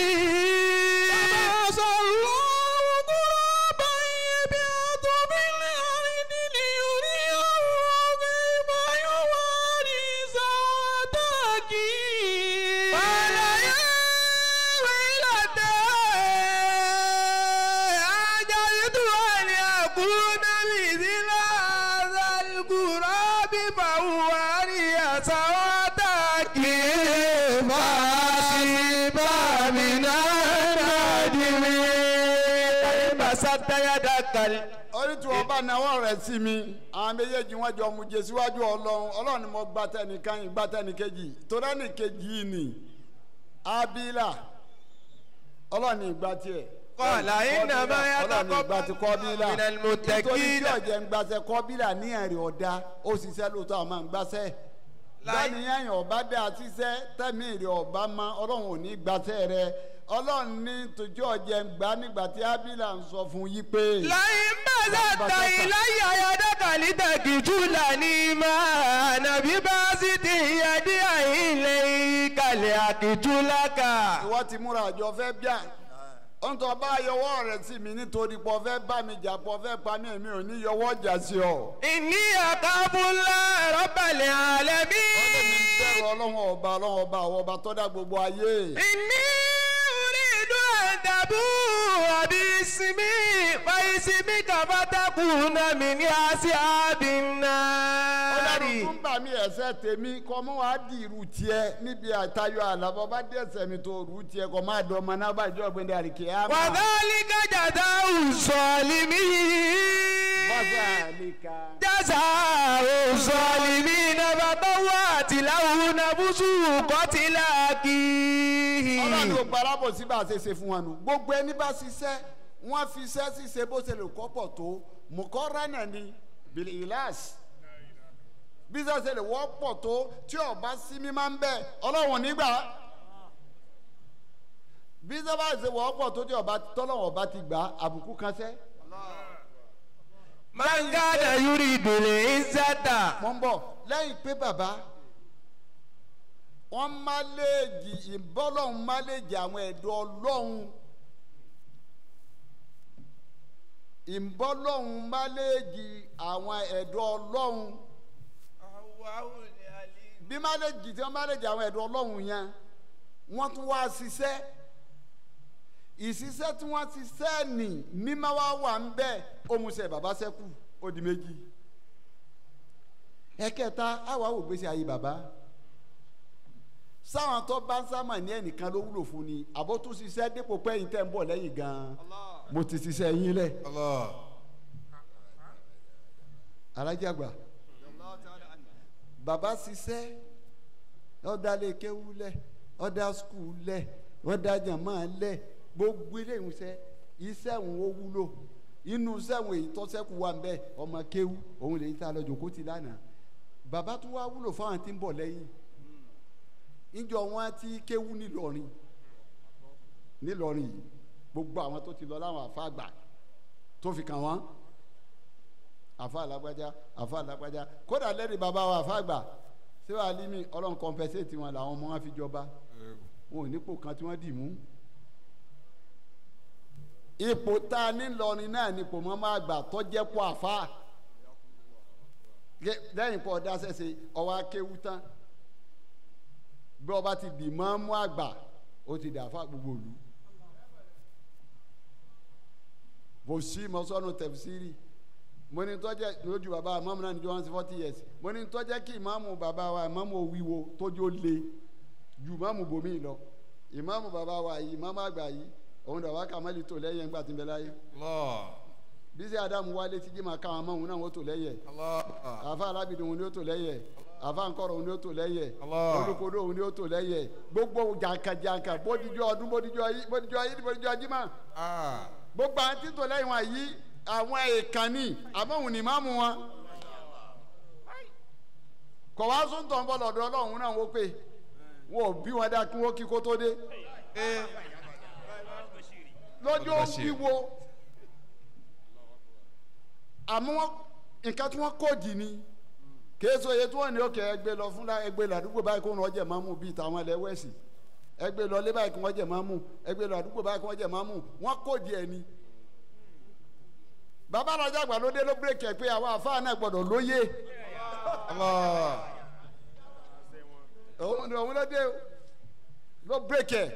Orí tí wọ́n bá náwó rẹ̀ sí mi àwọn méjèèjì wọ́n jọ mú jẹ síwájú ọlọ́run ọlọ́run ni mo gba tẹnìkan yìí gba tẹnìkejì torí ẹnìkejì yìí ni Ábílà ọlọ́run ní ìgbà tiẹ̀. Kọ́lá iná bá yàtọ̀ ọlọ́run ní ìgbà tí kọ́bílà nítorí tí ọ̀jẹ̀ ń gbàṣẹ kọ́bílà ní ẹ̀rìn ọ̀dà ó ṣiṣẹ́ lóòótọ́ àwọn máa ń gbàṣẹ. Bẹ́ẹ̀ni ẹ̀yìn ọ̀bá dá ṣiṣẹ́ tẹ̀mí ìrẹ̀ ọ̀bá mọ́ ọlọ́run ò ní gbàṣẹ rẹ̀ ọlọ́run ní tójú ọ̀jẹ̀ ń gbà nígbà tí Ábílà ń sọ fún yí pé. Láyé bá sàtà ìláyà ayọ̀dọ́kàlì tẹ̀kìjú lànà máa nàbí bá sì ti yẹdí àìlè ìkàlẹ̀ àkìjú lákà. Ìwọ ti múra àjọ fẹ́ bíà ntọ́ bá yọwọ́ rẹ̀ sí mi nítorí pọ̀ fẹ́ bá mi jà pọ̀ fẹ́ pa mí èmi ò ní yọwọ́ jà sí ọ. Ìní àkàbùlà rọ́bàlẹ̀ àlẹ́ bí. Ọlọ́run mi bẹ̀rù ọlọ́run ọba ọlọ́run ọba àwọn ọba tó dá gbogbo ayé. Ìní orídùn àdàbù àbí ìsinmi fàìsinmi kàfàtàkùn náà mi ní àṣì àbí náà. Ọlọ́run tún bà mí ẹ̀ṣẹ̀ tèmi kọ́ mọ́ wàá di irú tiẹ̀ níbi àtayọ àlàbọ̀ bá dé ẹ̀ṣẹ̀ mi tó rú tiẹ̀ kọ́ máa dọ̀ ọmọ náà bá ìjọ ọ̀gbìn dàrí kí á mọ̀. Wàdálíkà jàdá ùsọ̀lìmí. Wàdálíkà. Jàdá ùsọ̀lìmí nàbàtà wà tìláwù nàbùsù kọ́tìlá kì í. Ọlọ́run ò gbára bọ̀ sí bá a ṣe ṣe fún wa nù. Gbogbo ẹni bá ṣiṣẹ́ wọ́n fi iṣẹ́ ṣíṣe bó ṣe lè kọ́pọ̀ tó mùkọ́ránà ni bìlì ìlàs. Bí ṣe lè wọ́pọ̀ tó tí ọba sí mi máa ń bẹ̀ ọlọ́run nígbà. Bí sábà ṣe wọ́pọ̀ tó tí ọba tọ́lọ́wọ̀n ọba ti gbà àbùkù kan sẹ́. Mangada yuri dùlé ìzàtà. Mo ń bọ̀ lẹ́yìn pé bàbá wọ́n máléèjì ìbọ́lọ́hún máléèjì àwọn ẹ̀dọ́ ọlọ́hun ìbọ́lọ́hún máléèjì àwọn ẹ̀dọ́ ọlọ́hun bí máléèjì tí wọ́n máléèjì àwọn ẹ̀dọ́ ọlọ́hun yẹn wọ́n tún wá ṣiṣẹ́ ìṣiṣẹ́ tí wọ́n ṣiṣẹ́ nì mímọ́ wá wà ń bẹ́ẹ̀ ó mú ṣe bàbá ṣẹ́kù ó di méjì ẹ̀kẹta àwa wò gbèsè ayé bàbá sáwọn tó bá ń sámà ní ẹnìkan ló wúlò fún ni àbó tún ṣiṣẹ́ dípò pé ẹ̀yin tẹ́ ń bọ̀ lẹ́yìn gan-an mo ti ṣiṣẹ́ yín lẹ̀. Alájàgbà Bàbá ṣiṣẹ́ ọ̀dà lè kéwú lẹ̀ ọ̀dà skul lẹ̀ ọ̀dà jàmá lẹ̀ gbogbo ilé ìwúṣẹ́ iṣẹ́ òun ó wúlò inú iṣẹ́ òun èyí tọ́sẹ́kù wà ń bẹ ọmọ kéwú òun lè ta lọ jòkó ti lánàá. Bàbá tún wá wúlò fáwọn tí ń bọ̀ lẹ́yìn. Ìjọ wọn ti kéwú nílọrin nílọrin yìí gbogbo àwọn tó ti lọ láwọn àfa àgbà tó fi kàn wọ́n àfa alágbájá àfa alágbájá kódà lẹ́rìí bàbá wa àfa àgbà síwá alimi ọlọ́run kọ́mpẹ́sẹ̀tì wọn làwọn ọmọ wọn fi jọba wọn ò nípò kan tí wọ́n dì mú. Ipò tá a nílọrin náà nípò mọ́mọ́ àgbà tó jẹ́ kó àfa lẹ́yìn pọ̀ ọ̀dà sẹ́sẹ̀ ọwọ́ akéwú tán bí ọba ti dì mọ́mọ́ àgbà ó ti dà fún gbogbo ìlú. Kò sí mọ́sọ́nù tẹ̀fsírì mo ní tọ́jẹ́ lójú bàbá ìmáàmù náà níjọ́ 140 years mo ní tọ́jẹ́ kí ìmáàmù bàbá wa ìmáàmù òwìwo tójú ó le ju ìmáàmù bòmí lọ ìmáàmù bàbá wa yìí ìmáàmù àgbà yìí òun dàbá kàmálì tó lẹ́yìn ẹ̀ngbà tí ń bẹ láyé. Bísí Adamu wálé tí jimá káwọn ọmọ òun náà wọ́n tó lẹ́yìn ẹ̀ àfa alábìdùn òun ni ó tó lẹ́yìn ẹ̀ àfa nkọrọ òun ni ó tó lẹ́yìn ẹ̀ olùkọ́dọ̀ òun ni ó tó lẹ́yìn ẹ̀ gbogbo jàǹkàjàǹkà bódìjọ́ ọdún bódìjọ́ ayé bódìjọ́ ajímà gbogbo àwọn tí tó lẹ́yìn wọn yìí àwọn ìkànnì àbọ̀hùn ní máàmù wọn kọ̀ wá sóńtọ̀ ń bọ̀ lọ́dọ̀ ọlọ́run náà wọ́n pé wọn ò bí wọn dá kí wọ́n kí kó tó dé lọ́jọ́ wíwo àmọ́ nǹkan tí wọ́n kóòdì ni kéésù iye tí wọ́n ní òkè ẹgbẹ́ lọ fúnra ẹgbẹ́ làdúgbò báyìí kó wọ́n jẹ̀ máàmù bíi tàwọn ẹlẹ́wẹ̀sì ẹgbẹ́ lọ lé báyìí kó wọ́n jẹ̀ máàmù ẹgbẹ́ lọ àdúgbò báyìí kó wọ́n jẹ̀ máàmù wọ́n kóòdì ẹ̀ ni. Bàbá alájà àgbà ló dé ló bírèkì ẹ̀ pé àwọn àfáà náà gbọ́dọ̀ lóye. Òun ló dé ló bírèkì ẹ̀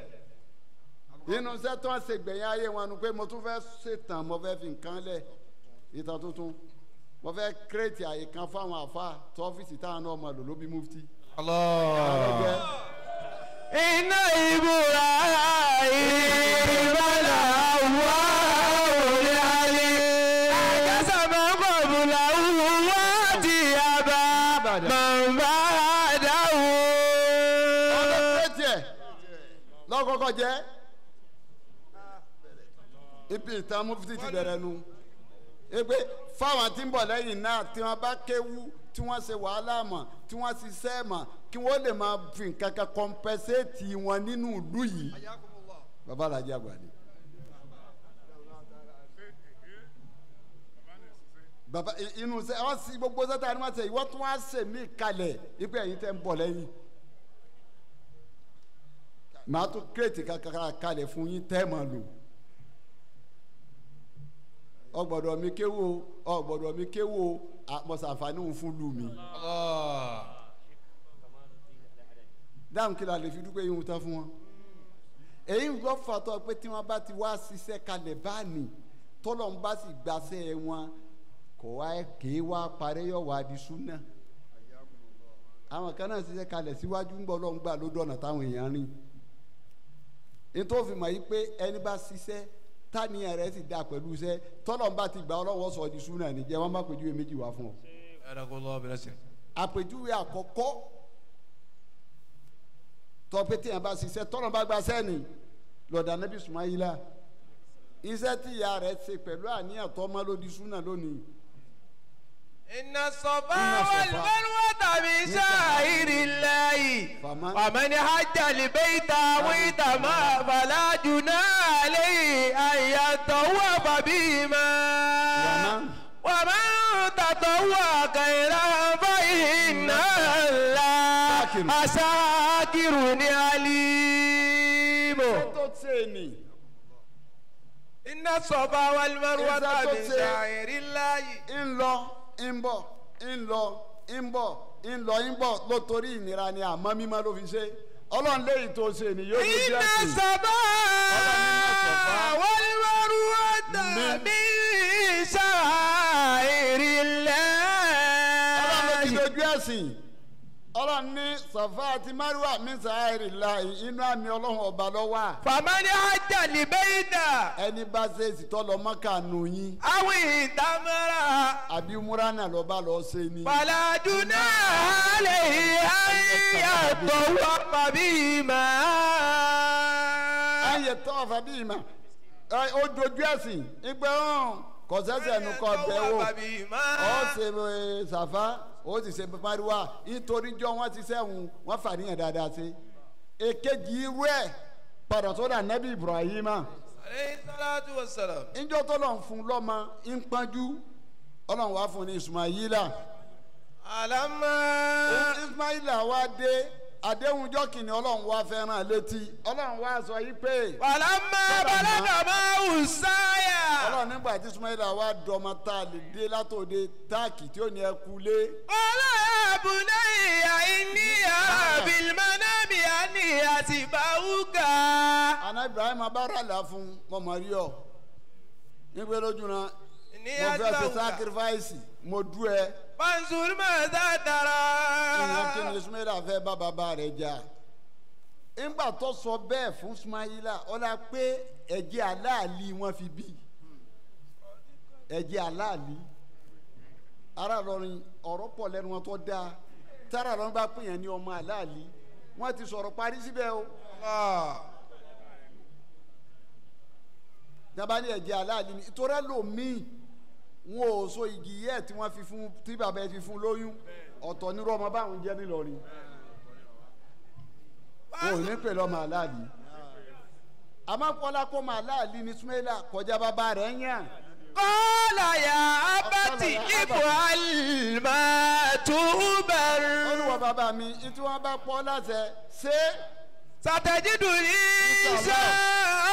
inú iṣẹ́ tó ń ṣe gbẹ̀yìn ayé wọn nu pé mo tún fẹ́ ṣètàn mo fẹ́ fi nǹkan lẹ̀ ìtàn tuntun mo fẹ́ kírètì àyè kan fáwọn àfa tó ọ́fíìsì táwọn náà máa lò ló bí mufti. Iná ìbúra ìbálà wà òní alẹ́ àkàsàmọ́ kọ̀bùlà wà tí a bá màmá dáwọ́. Ọ̀dọ̀ kírètì ẹ̀ lọ́kọ̀ọ́kọ́ jẹ́ ibi ìtàn mufti ti bẹ̀rẹ̀ nu egbe fáwọn tí ń bọ̀ lẹ́yìn náà tí wọ́n bá kéwú tí wọ́n ṣe wàhálà mọ̀ tí wọ́n ṣiṣẹ́ mọ̀ kí wọ́n lè máa fi nǹkan kan kọ́mpẹ́sẹ̀tì wọn nínú ìlú yìí. Bàbá alájà àgbà ni. Bàbá inú sẹ wọ́n sì gbogbo sẹ́tà ni wọ́n ṣe ìwọ́n tún wá ṣe mí kalẹ̀ ipe ẹ̀yin tẹ́ ń bọ̀ lẹ́yìn. Màá tún kírètì kankan kalẹ̀ fún yín tẹ́ máa lò. Ọgbọ́dọ̀ mi kéwò ọgbọ́dọ̀ mi kéwò àmọ̀sànfàní òun fún lù mí. Dáhùn kí la lè fi dúpẹ́ yín tán fún wọn. Èyí ń lọ fàtọ́ pé tí wọ́n bá ti wá ṣiṣẹ́ kalẹ̀ báàní tọ́lọ̀ ń bá sì gbaṣẹ́ wọn kò wá kì í wá parẹ́ yọ̀ wá di súnà. Àwọn kan náà ṣiṣẹ́ kalẹ̀ síwájú ń gbọ́ lọ́n gbà ló dọ̀nà táwọn èèyàn rìn. Nítorí fi mọ̀ yí pé ẹni bá ṣiṣẹ́ tani rẹ sì da pẹ̀lú iṣẹ́ tọ́lọ́n bá ti gbà ọlọ́wọ́ sọ di súnà ní jẹ́ wọ́n bá pèjúwe méjì wá fún ọ. Àpèjúwe àkọ́kọ́ tọ́pẹ́ tí yẹn bá ṣiṣẹ́ tọ́lọ́n bá gba sẹ́ni lọ́dà nẹ́bí Sumayila iṣẹ́ tí ìyá rẹ̀ ṣe pẹ̀lú àníyàn tọ́ mọ́ ló di súnà lónìí. Inna Safa wal Marwata min sha'airillahi faman hajja al-bayta wa fala junaha alayhi an yatawwafa bihima wa man tatawwa'a khayran fa inna Allaha shakirun alim. Inna Safa wal Marwata min sha'airillahi. Ńlọ ń bọ̀ ńlọ ńbọ̀ ńlọ ńbọ̀ lótorí ìnira ni àmọ́ mímọ́ ló fi ṣe ọlọ́run léyìí tó ṣe ni yóò fi jẹ́ sí. Inna Safa wal Marwata min sha'airillahi. Ọlọ́run ló ti dojú ẹ̀sìn Ọlọ́run ní Safa àti Marwa min sa'airillahi inú àmì Ọlọ́run ọba ló wà. Famani hajja libayta. Ẹni bá ṣe ìsìtọ́ lọ Mọ́kà nù yín. Awi tamara. Àbí múránà lọ bá lọ ṣe ni. Fala junaha alayhi an yatawafa bihima. An yatawafa bihima. Ó dojú ẹ̀sìn ìgbẹ́ hàn kò sẹ́sẹ̀ nu kọ́ bẹ́ẹ̀ wò. Ó ṣe Safa ó sì ṣe Marwa nítorí jọ wọ́n ti sẹ́wọ̀n wọ́n fàníyàn dáadáa sí. Èkejì irú ẹ̀ padà sọ́dọ̀ Ànábì Ibrahima. Alayhi salatu wassalam. Njọ́ tó lọ́n fún lọ́mọ ń pọ́njú Ọlọ́run wá fún ní Ismaila. Alama. Ismaila wá dé àdéhùn jọ́ kìíní Ọlọ́run wá fẹ́ràn létí Ọlọ́run wá sọ yí pé. Wàlámà balaga máa sáyà. Ọlọ́run nígbà tí Ismaila wá dọmọ tá a lè dé látòde táàkì tí ó ní ẹ kú lé. Qala ya bunayya inni ara fil manami anni asbahuka. Àná Ibrahim abára là fún mọ̀mọ́ rí ọ nígbẹ́ lójú náà mo fẹ́ ṣe sacrifice mo dú ẹ. Fanzur maza tara. Ìyẹn kí ni Ismaila fẹ́ bá bàbá rẹ̀ jà. Ńgbà tó sọ bẹ́ẹ̀ fún Ismaila ọlá pé ẹ̀jẹ̀ aláàlí wọ́n fi bí. Ẹ̀jẹ̀ aláàlí. Ará Ìlọrin ọ̀rọ̀ pọ̀ lẹ́nu wọn tó dáa. Tára Ìlọrin bá pè yẹn ní ọmọ aláàlí. Wọ́n ti sọ̀rọ̀ parí síbẹ̀ o. Dábàá ní ẹ̀jẹ̀ aláàlí ni ìtọ́rẹ́ lòmíì wọn ò so igi yẹ tí wọ́n fi fún tí bàbá ẹ fi fún lóyún ọ̀tọ̀ nírú ọmọ báwọn jẹ́ nílọrin wọn ò ní pè lọ́mọ aláàlí àmọ́ kọ́lá kó mọ aláàlí ní Ismaila kọjá bàbá rẹ̀ ń yàn. Qala ya abati if'al ma tu'mar. Olúwa bàbá mi tí wọ́n bá pọ́ láṣẹ ṣé. Satajiduni insha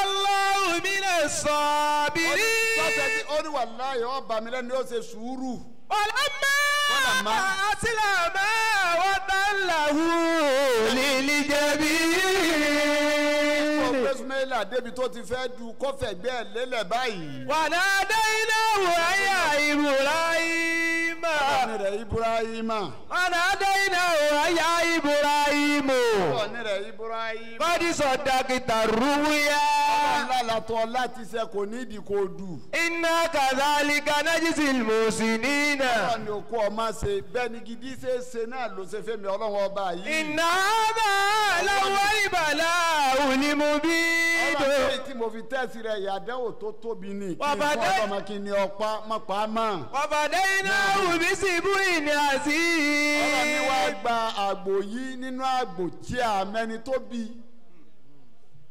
Allahu minas sabirin. Ó ní wàláyé ọba mi lẹ́nu yóò ṣe sùúrù. Walamma aslama wa tallahu lil jabin. Ó gbé Ismaila débi tó ti fẹ́ du kọ́fẹ̀ gbé ẹ̀ lélẹ̀ báyìí. Wanadaynahu ya Ibrahima. Ọ̀nì rẹ̀ Ibrahima. Wanadaynahu ya Ibrahimu. Ọ̀nì rẹ̀ Ibrahima. Qad saddaqta ruya. Ọlọ́lá láti ṣe kò ní ìdí kò dù. Inna kadhalika najzil muhsinina. Ọlọ́run ni òkú ọmọ ṣe bẹ́ẹ̀ ni gidi ṣe é ṣe náà ló ṣe fẹ́mi Ọlọ́run ọba yìí. Inna hadha lahuwal bala'ul mubin. Ọlọ́run tí mo fi tẹ́sí rẹ̀ ìyàdẹ́wò tó tóbi ni kí n fọ́ ọlọ́mọ kí ni ọ̀pá mọ̀pá mọ̀. Wafadaynahu bisib'in azim. Ọlọ́run ni wàá gba àgbò yìí nínú àgbò tí àmẹ́ni tó bí.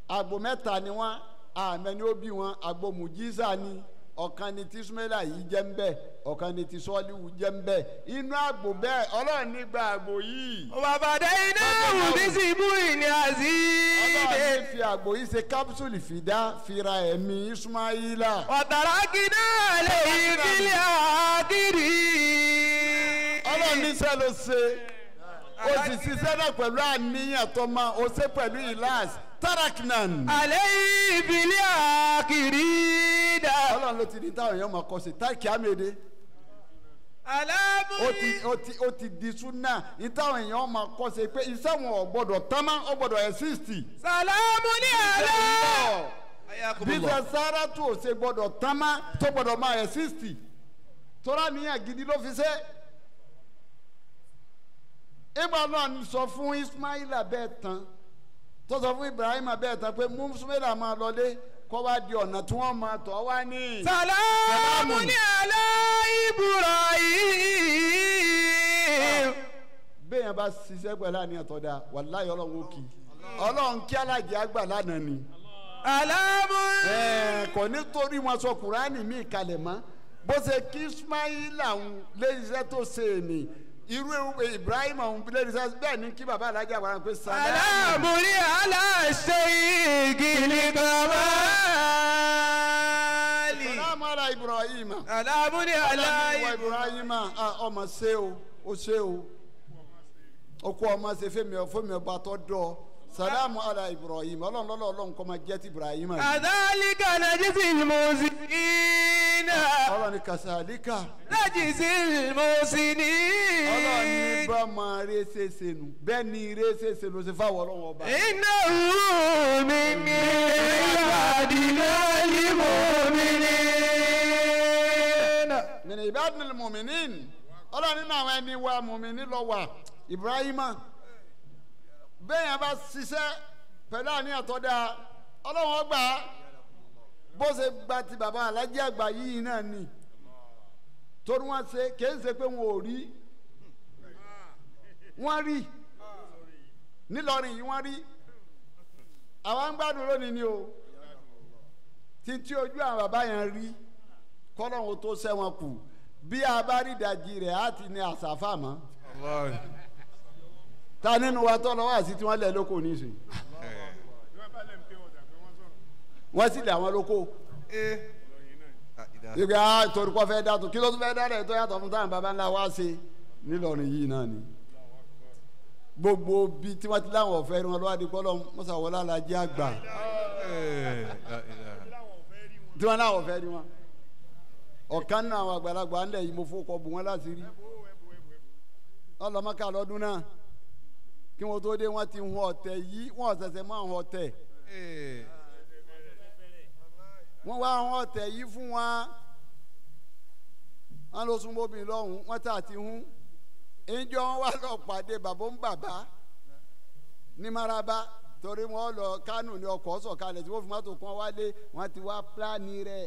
Àgbò mẹ́ta ni wọ́n àmẹ́ni ó bí wọn àgbò mùjísà ni ọ̀kan ni tí Ismaila yìí jẹ́ ń bẹ̀ ọ̀kan ni tí Sọ́ọ́líwù jẹ́ ń bẹ̀ inú àgbò bẹ́ẹ̀ Ọlọ́run ní gba àgbò yìí. Wafadaynahu bisib'in azim. Ọlọ́run fi àgbò yìí ṣe kápsúlì fìdá fira ẹ̀mí Ismaila. Watarakna alayhi fil akhirin. Ọlọ́run níṣẹ́ ló ṣe o sì ṣiṣẹ́ náà pẹ̀lú àníyàn tó máa o ṣe pẹ̀lú ìlàs taraknan. Alayhi fil akhirin. Ọlọ́run ló ti di táwọn èèyàn máa kọ́ sí táàkì àmìlẹ́dẹ́. Ó ti di súnà ní táwọn èèyàn máa kọ́ sí pé iṣẹ́ wọn ò gbọ́dọ̀ tán mọ́ ó gbọ́dọ̀ exist. Sàlámù ní àlá. Bí ṣe sára tó o ṣe gbọ́dọ̀ tán mọ́ tó gbọ́dọ̀ máa exist. Tọ́lá níyàn gidi ló fi ṣe. Ìgbà náà sọ fún Ismaila bẹ́ẹ̀ tán tó sọ fún Ibrahima bẹ́ẹ̀ tán pé mú Ismaila máa lọlé kó wá di ọ̀nà tí wọ́n máa tọ́ wá ní. Sàlámù ní àlá Ibrahim. Béèyàn bá ṣiṣẹ́ pẹ̀lú àníyàn tó dáa wàláyé Ọlọ́run ó kì í Ọlọ́run kí alájẹ àgbà lánàá ni. Àlámù. Kò ní torí wọn sọ Kùránì mí kalẹ̀ mọ́ bó ṣe kí Ismaila ń lé iṣẹ́ tó ṣe èmi irú Ibrahim ọ̀hún lẹ́nu sá bẹ́ẹ̀ ni kí bàbá alájà wà pé sàlámù. Sàlámù ní aláṣẹ ìgìlì kàmáàlì. Sàlámù ala Ibrahim. Sàlámù ní aláṣẹ Ibrahim ọmọ ṣe o ó ṣe o ó kó ọmọ ṣe fẹ́mi ọba tó dọ̀ Salamu ala Ibrahim ọlọ́run lọ́lọ́ ọlọ́run kọ́ máa jẹ́ ti Ibrahim. Kadhalika najzil muhsinin. Ọlọ́run ní kasalika. Najzil muhsinin. Ọlọ́run ní bá máa rí ṣeéṣe nù bẹ́ẹ̀ ni rí ṣeéṣe ló ṣe fáwọn ọlọ́run ọba. Innahu min ibadina al-mu'minin. Min ibadina al-mu'minin. Ọlọ́run nínú àwọn ẹni wa mùmíní lọ wà Ibrahima. Bẹ́ẹ̀ yẹn bá ṣiṣẹ́ pẹ̀lú àníyàn tó dáa ọlọ́run ó gbà á bó ṣe gba ti bàbá alájẹ́ àgbà yìí náà ni torí wọ́n ṣe kìí ṣe pé wọn ò rí wọ́n rí nílọrin yìí wọ́n rí àwa ń gbádùn lónìí ni o títí ojú àwọn bàbá yẹn rí kọ́lọ́run tó ṣẹ́ wọn kù bí a bá rí ìdajì rẹ̀ á ti ní àṣàfà mọ́ ta nínú wa tọ́ lọ́wọ́ àti tí wọ́n lẹ̀ lóko nísìnyí wọ́n sì lẹ̀ àwọn lóko ìgbà torí kọ́ fẹ́ dàtún kí ló tún fẹ́ dá rẹ̀ tó yàtọ̀ fún táwọn baba ńlá wa ṣe nílọrin yìí náà ni gbogbo bí tí wọ́n ti láwọn ọ̀fẹ́ wọn lọ́wọ́ adigun lọ́wọ́ mọ́sàwọ́lá la jẹ́ àgbà tí wọ́n láwọn ọ̀fẹ́ rí wọn ọ̀kan náà àwọn àgbàlagbà ńlẹ̀ yìí mo fọkọ̀ bù wọ́n láti rí ọlọ́mọkà lọ́dún náà kí wọ́n tó dé wọ́n ti hun ọ̀tẹ̀ yìí wọ́n ṣẹ̀ṣẹ̀ máa hun ọ̀tẹ̀ wọ́n wá hun ọ̀tẹ̀ yìí fún wa wọ́n lọ sún bóbi lọ́hùn wọ́n tà ti hun ìjọ wọn wá lọ pàdé bàbá ń bàbá ní Maraba torí wọ́n lọ Kánò ní ọkọ̀ sọ̀kalẹ̀ tí wọ́n fi mọ́tò kan wálé wọ́n ti wá pílánì rẹ̀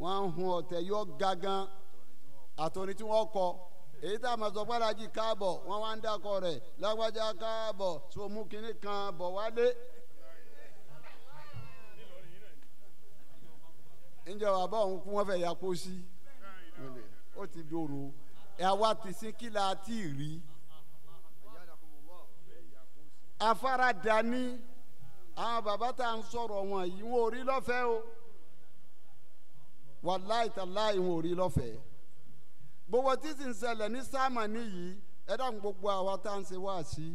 wọ́n hun ọ̀tẹ̀ yọ gangan àtòní tí wọ́n kọ èyí tá a máa sọ fọlájì káàbọ̀ wọ́n wá ń dákọ̀ rẹ̀ lágbájá káàbọ̀ somu kínní kan bọ̀ wálé. ǹjẹ́ bàbá òun kú wọ́n fẹ́ ya kó sí ó ti dòrò ẹ̀ wá ti sin kí la ti rí afárádá ní àwọn bàbá tá à ń sọ̀rọ̀ wọn yìí wọn ò rí lọ́fẹ̀ẹ́ o wàláì tàláì wọn ò rí lọ́fẹ̀ẹ́ gbogbo tí sì ń ṣẹlẹ̀ ní sáàmà nìyí ẹ dákun gbogbo àwa tá à ń ṣe wáàsí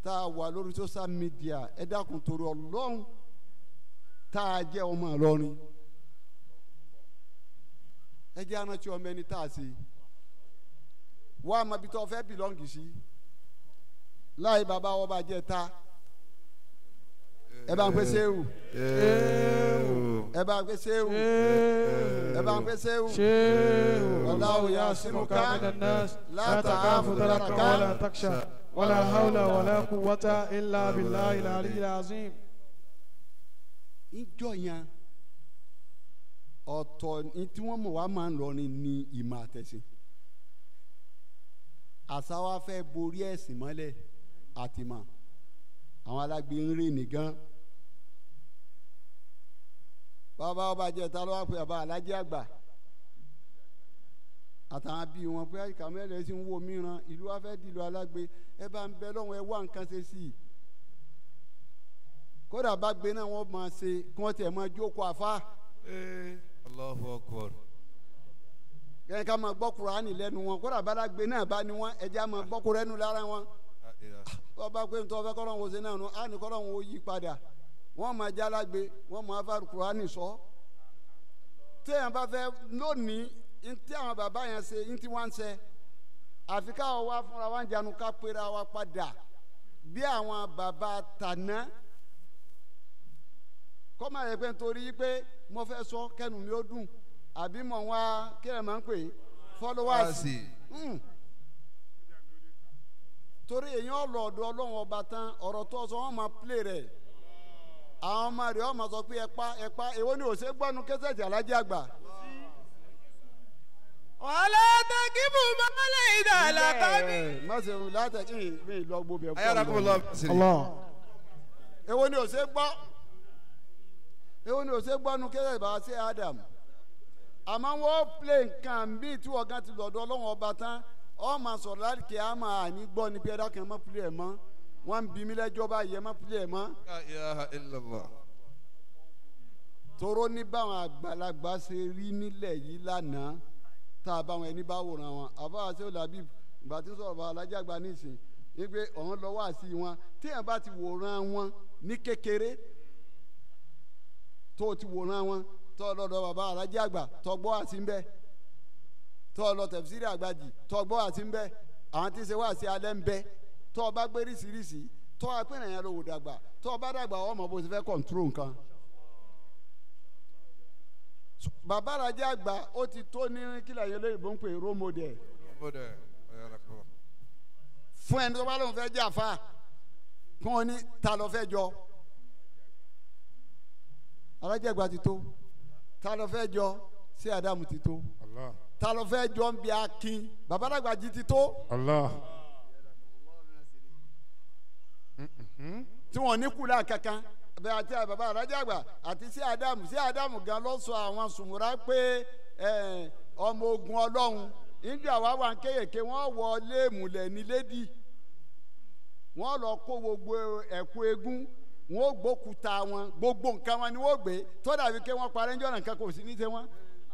tá a wà lórí social media ẹ dákun torí Ọlọ́run tá a jẹ́ ọmọ Ìlọrin ẹ jẹ́ arántí ọmọ ẹni tá a ṣe wá ọmọ ibi tó fẹ́ bìlọ́ǹgì sí láì bàbá ọba jẹ́ ta ẹ bá ń pè séwù ẹ bá ń pè séwù ẹ bá ń pè séwù Wallahu yasimuka la takhafu daraka wala taksha wala hawla wala quwwata illa billahi al-aliyyil azim. Ìjọ yẹn ọ̀tọ̀ ní tí wọ́n mọ̀ wá máa ń lọrin ní ìmọ̀ àtẹ̀sìn àṣà wa fẹ́ borí ẹ̀sìn mọ́lẹ̀ àtìmọ̀ àwọn alágbe ń rìn nìgan bàbá ọba jẹta ló wá pé bàbá alájẹ àgbà àtàwọn bíi wọn pé kàmẹ́lẹ̀ sì ń wo mìíràn ìlú wa fẹ́ dìlú alágbe ẹ bá ń bẹ lọ́wọ́ ẹ wá nǹkan ṣe sí i kódà bá gbé náà wọ́n máa ṣe kí wọ́n tiẹ̀ máa jókòó àfa. Allahu Akbar. Kẹ́hìn ká máa gbọ́ Kùránì lẹ́nu wọn kódà bá lágbe náà bá ní wọn ẹja máa gbọ́ Kùránì lára wọn. Wọ́n bá pé nítorí ọ̀fẹ́ kọ́lọ́hún ó ṣe náà nù á ní kọ́lọ́hún ó yí padà wọ́n máa já lágbe wọ́n máa fa Kùránì sọ. Téèyàn bá fẹ́ lónìí ntí àwọn bàbá yẹn ṣe ntí wọ́n ń ṣe àfi káwọn wá fúnra wá ń janu ká pera wa padà bí àwọn bàbá tàná kọ́ máa yẹ pé nítorí pé mo fẹ́ sọ kẹ́nu mi ó dùn àbí mọ̀ wá kí ẹ máa ń pè followers torí èèyàn lọ ọ̀dọ̀ Ọlọ́run ọba tán ọ̀rọ̀ tó sọ wọ́n máa play rẹ̀ àwọn ọmọ rẹ̀ wọ́n máa sọ pé ẹ̀pá ẹ̀pá èwo ni òṣè gbọ́nu kẹsẹ̀tì alájẹ́ àgbà. wàhálà takibu mọ́lẹ̀ ìdàlà kábí. má ṣe látẹ̀kí mi lọ gbogbo ẹ̀kọ́ èwo ni òṣè gbọ́ èwo ni òṣè gbọ́nu kẹsẹ̀tì bàbá sí Adam àmọ́ wọ́n play nǹkan bíi tí wọ́n gan ti lọ́dọ̀ Ọlọ́run ọba tán ọ máa sọ̀rọ̀ láti kí a máa ní gbọ́ ni pé ẹ̀dá kan má play ẹ̀ mọ́ wọ́n ń bi mí lẹ́jọ́ báyìí ẹ̀ má play ẹ̀ mọ́. La ilaha illallah. Toro ní báwọn àgbàlagbà ṣe rí nílẹ̀ yìí lánàá tá a báwọn ẹni bá wòran wọn àbá àti ọ̀làbí ìgbà tí sọ̀rọ̀ bá alájàgbá nísìn wípé ọ̀hún lọ wá sí wọn téèyàn bá ti wòran wọn ní kékeré tó o ti wòran wọn tó o lọ́dọ̀ bàbá alájí àgbà tó gbọ́ àti ń bẹ tó o lọ tẹ̀fsíìrì àgbàjì tó gbọ́ àti ń bẹ àwọn tí ń ṣe wá sí alẹ́ ń bẹ tó o bá gbé ríṣiríṣi tó o pín ìrìn àlọ́ wò dàgbà tó o bá dàgbà ọmọ bó ti fẹ́ kọ̀ǹtúrò nǹkan. Bàbá alájí àgbà ó ti tó ní kílà yẹn lóyìnbó ń pè role model fún ẹni tó bá lóun fẹ́ jẹ́ àfa kí wọ́n ní ta ló fẹ́ jọ alájí àgbà ti tó ta ló fẹ́ jọ sí Ádámù ti tó Allah. ta ló fẹ́ jọ ń bí akin bàbá àgbàjì ti tó Allah. tí wọ́n ní kúlà kankan bẹ́ẹ̀ àti bàbá alájí àgbà àti sí Ádámù sí Ádámù gan ló sọ àwọn sùnmùrà pé ọmọ ogun Ọlọ́run nígbà wà wà kéyèké wọ́n wọ léèmùlẹ̀ ní lédi wọ́n lọ kó gbogbo ẹ̀kú eégún wọ́n gbókúta wọn gbogbo nǹkan wọn ni wọ́n gbé tó dàbí pé wọ́n parẹ́ ńjọ́ nǹkan kò sí ní ṣe wọ́n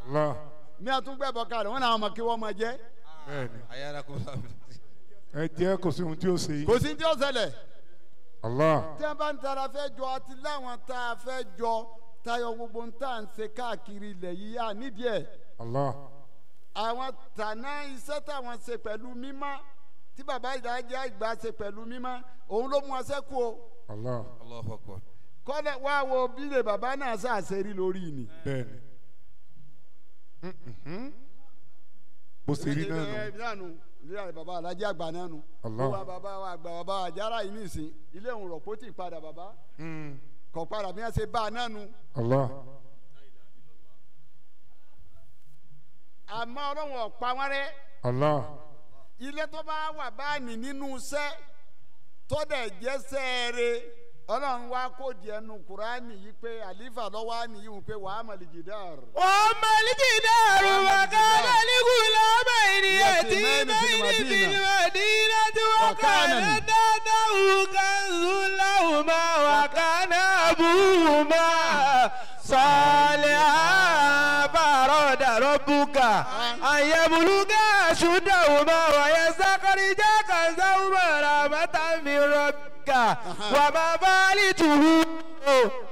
Allah. mi àtúngbẹ̀bọ̀ kalẹ̀ wọ́n náà mọ̀ kí wọ́n máa jẹ́ Bẹ́ẹ̀ni. Ẹ jẹ́ kò sí ohun tí ó ṣe. kò sí ní tí ó ṣẹlẹ̀. Allah. Tí a bá ń tara fẹ́ jọ àti láwọn tá a fẹ́ jọ tayọ gbogbo ń tà ń ṣe káàkiri ilẹ̀ yìí à nídìí ẹ̀ Allah. àwọn tàná iṣẹ́ táwọn ṣe pẹ̀lú mímọ́ tí bàbá ìdájẹ́ àgbà ṣe pẹ̀lú mímọ́ òun ló mú wọn ṣẹ́kù o Allah. kọ́lẹ̀ wá wo bílẹ̀ bàbá náà ṣàṣẹ rí lórí ni. Bẹ́ẹ̀ni. Bó ṣe rí náà nù. Ilé bàbá alájẹ́ àgbà náà nù. Allah. Wọ́n bàbá wa àgbà bàbá àjàrà yìí nìsín ilé òun rọ̀ pótì padà bàbá kọ̀ padà bí wọ́n ṣe bá a náà nù. Allah. Àmọ́ Ọlọ́run ọ̀pá wọn rẹ́. Allah. Ilé tó bá wà báàní nínú iṣẹ́ tó dẹ̀ jẹ́ sẹ́ẹ̀rẹ̀ Ọlọ́run wá kó di ẹnu Kùránì yìí pé àlífà lọ́wọ́ á nìyí wò pé wàá mọ̀lì jìdáàrú. وما الجدار وكان لغلامين يتيمين في المدينة وكان تحته كنز لهما وكان أبوهما صالحا فأراد ربك أن يبلغا أشدهما ويستخرجا كنزهما رحمة من ربك وما فعلته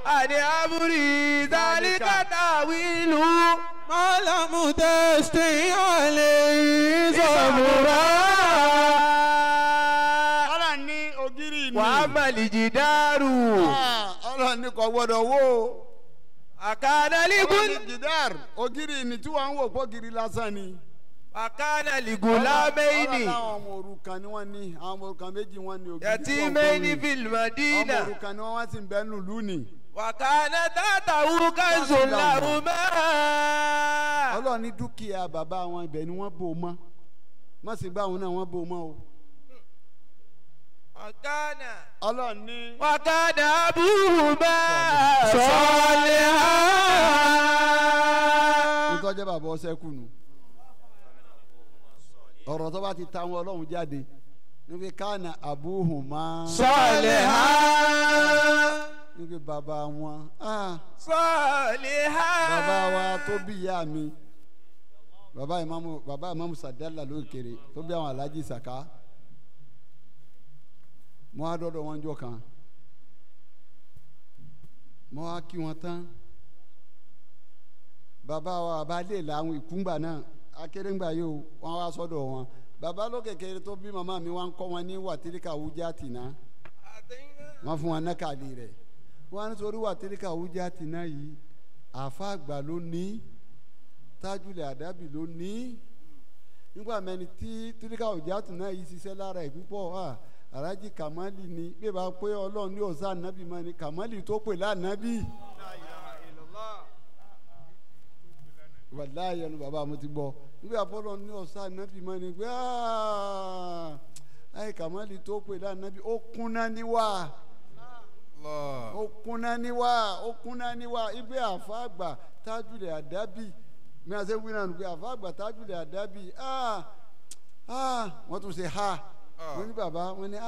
عن أمري ذلك تأويل ما لم تستطع عليه صبرا. Ọlọ́run ní ògiri ni. وأما الجدار Ọlọ́run ní kò gbọ́dọ̀ wó o. وكان Ọlọ́run لغل ní jìdáàr ògiri ni tí wọ́n ń wò pé ògiri lásán ni. وكان لغلامين Ọlọ́run láwọn ọmọ òrukàn ni wọ́n ní àwọn ọmọ òrukàn méjì wọ́n ní ògiri tí wọ́n kó يتيمين ni. في Ọmọ المدينة òrukàn ni wọ́n wá sí bẹ́ẹ̀ nùlú ni. وكان تحته كنز لهما Ọlọ́run ní dúkìá bàbá wọn ibẹ̀ ni wọ́n bò mọ́ má sì gbá àwọn náà wọ́n bò mọ́ o. وكان Ọlọ́run ní. وكان أبوهما صالحا Nítọ́jẹ́ bàbá ọsẹ kùnú ọ̀rọ̀ tó bá ti ta wọn Ọlọ́run jáde níbi kánà àbúhùnmá صالحا níbi bàbá wọn صالحا bàbá wa tó bí ìyá mi bàbá ìmáàmù bàbá ìmáàmù Sàdálà lókèrè tó bí àwọn Aláàjì Sàká mo á dọ́dọ̀ wọn jọ kan mo á kí wọn tán bàbá wa bàbá lè làwọn ìkúngbà náà akérèǹgbà yìí o wọn wá sọ́dọ̀ wọn bàbá lókè kéré tó bí màmá mi wọn kọ́ wọn ní wàtíríkà wújà tìǹà wọn fún wọn nákàlí rẹ̀ wọn ní torí wàtíríkà wújà tìǹà yìí àfa àgbà ló ní tájúlẹ̀ àdábì ló ní nígbà mẹ́ni tí tíríkà wújà tìǹà yìí ṣiṣẹ́ lára ẹ̀ púpọ̀ Alhaji Kamali ni bí bá pé Ọlọ́run ní ọ̀sán ànábì mọ́ ni Kamali tó pè lánàbì. Wàláyé ẹnu bàbá mo ti gbọ́ nígbà bọ́lọ̀ ní ọ̀sán ànábì mọ́ ni pé ayé Kamali tó pè lánàbì ó kúnná níwá ó kúnná níwá ó kúnná níwá ibi àfa àgbà tájúlẹ̀ àdábì mi àti wí náà nù pé àfa àgbà tájúlẹ̀ àdábì wọ́n tún ṣe ha wọ́n ní bàbá wọ́n ní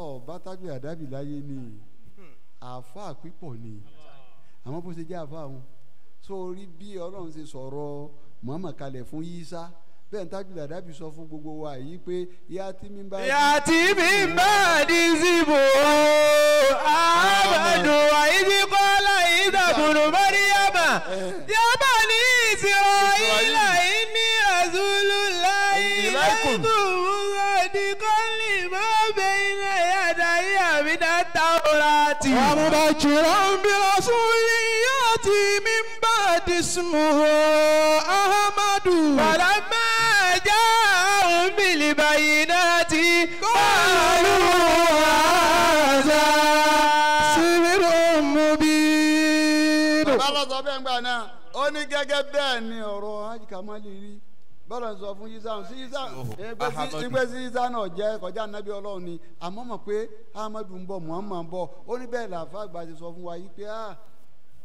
ọba tájúlẹ̀ àdábì láyé ni àfa pípọ̀ ni àmọ́ bó ṣe jẹ́ àfa àwọn sórí bí Ọlọ́run ṣe sọ̀rọ̀ Muhammad kalẹ̀ fún Yísá Bẹ́ẹ̀ ní Tajul Adabi sọ fún gbogbo wa yìí pé ìyá tí mi bá. Ìyá tí mi bá di síbò Ahmadu àìsí kọ́lá ìdàkùnrin Mọ́ríyàmà yàbá ní Isra'ila inni Rasulullahi ilaykum musaddiqan lima bayna yadayya minat Tawrati. Wa mubashiran bi rasulin ya'ti min ba'di ismuhu Ahmadu. Falamma ja'ahum bil bayyinati qalu hadha sihrun mubin. Bàbá lọ sọ bẹ́ẹ̀ ńgbà náà, ó ní gẹ́gẹ́ bẹ́ẹ̀ ni ọ̀rọ̀ Hajj Kamali rí. Bọ́lá ń sọ fún Yísà sí Yísà ìgbé sí Yísà náà jẹ́ kọjá nábì Ọlọ́run ni àmọ́ mọ̀ pé Ahmadu ń bọ̀ Muhammad ń bọ̀ ó ní bẹ́ẹ̀ làáfà àgbà ti sọ fún wa yìí pé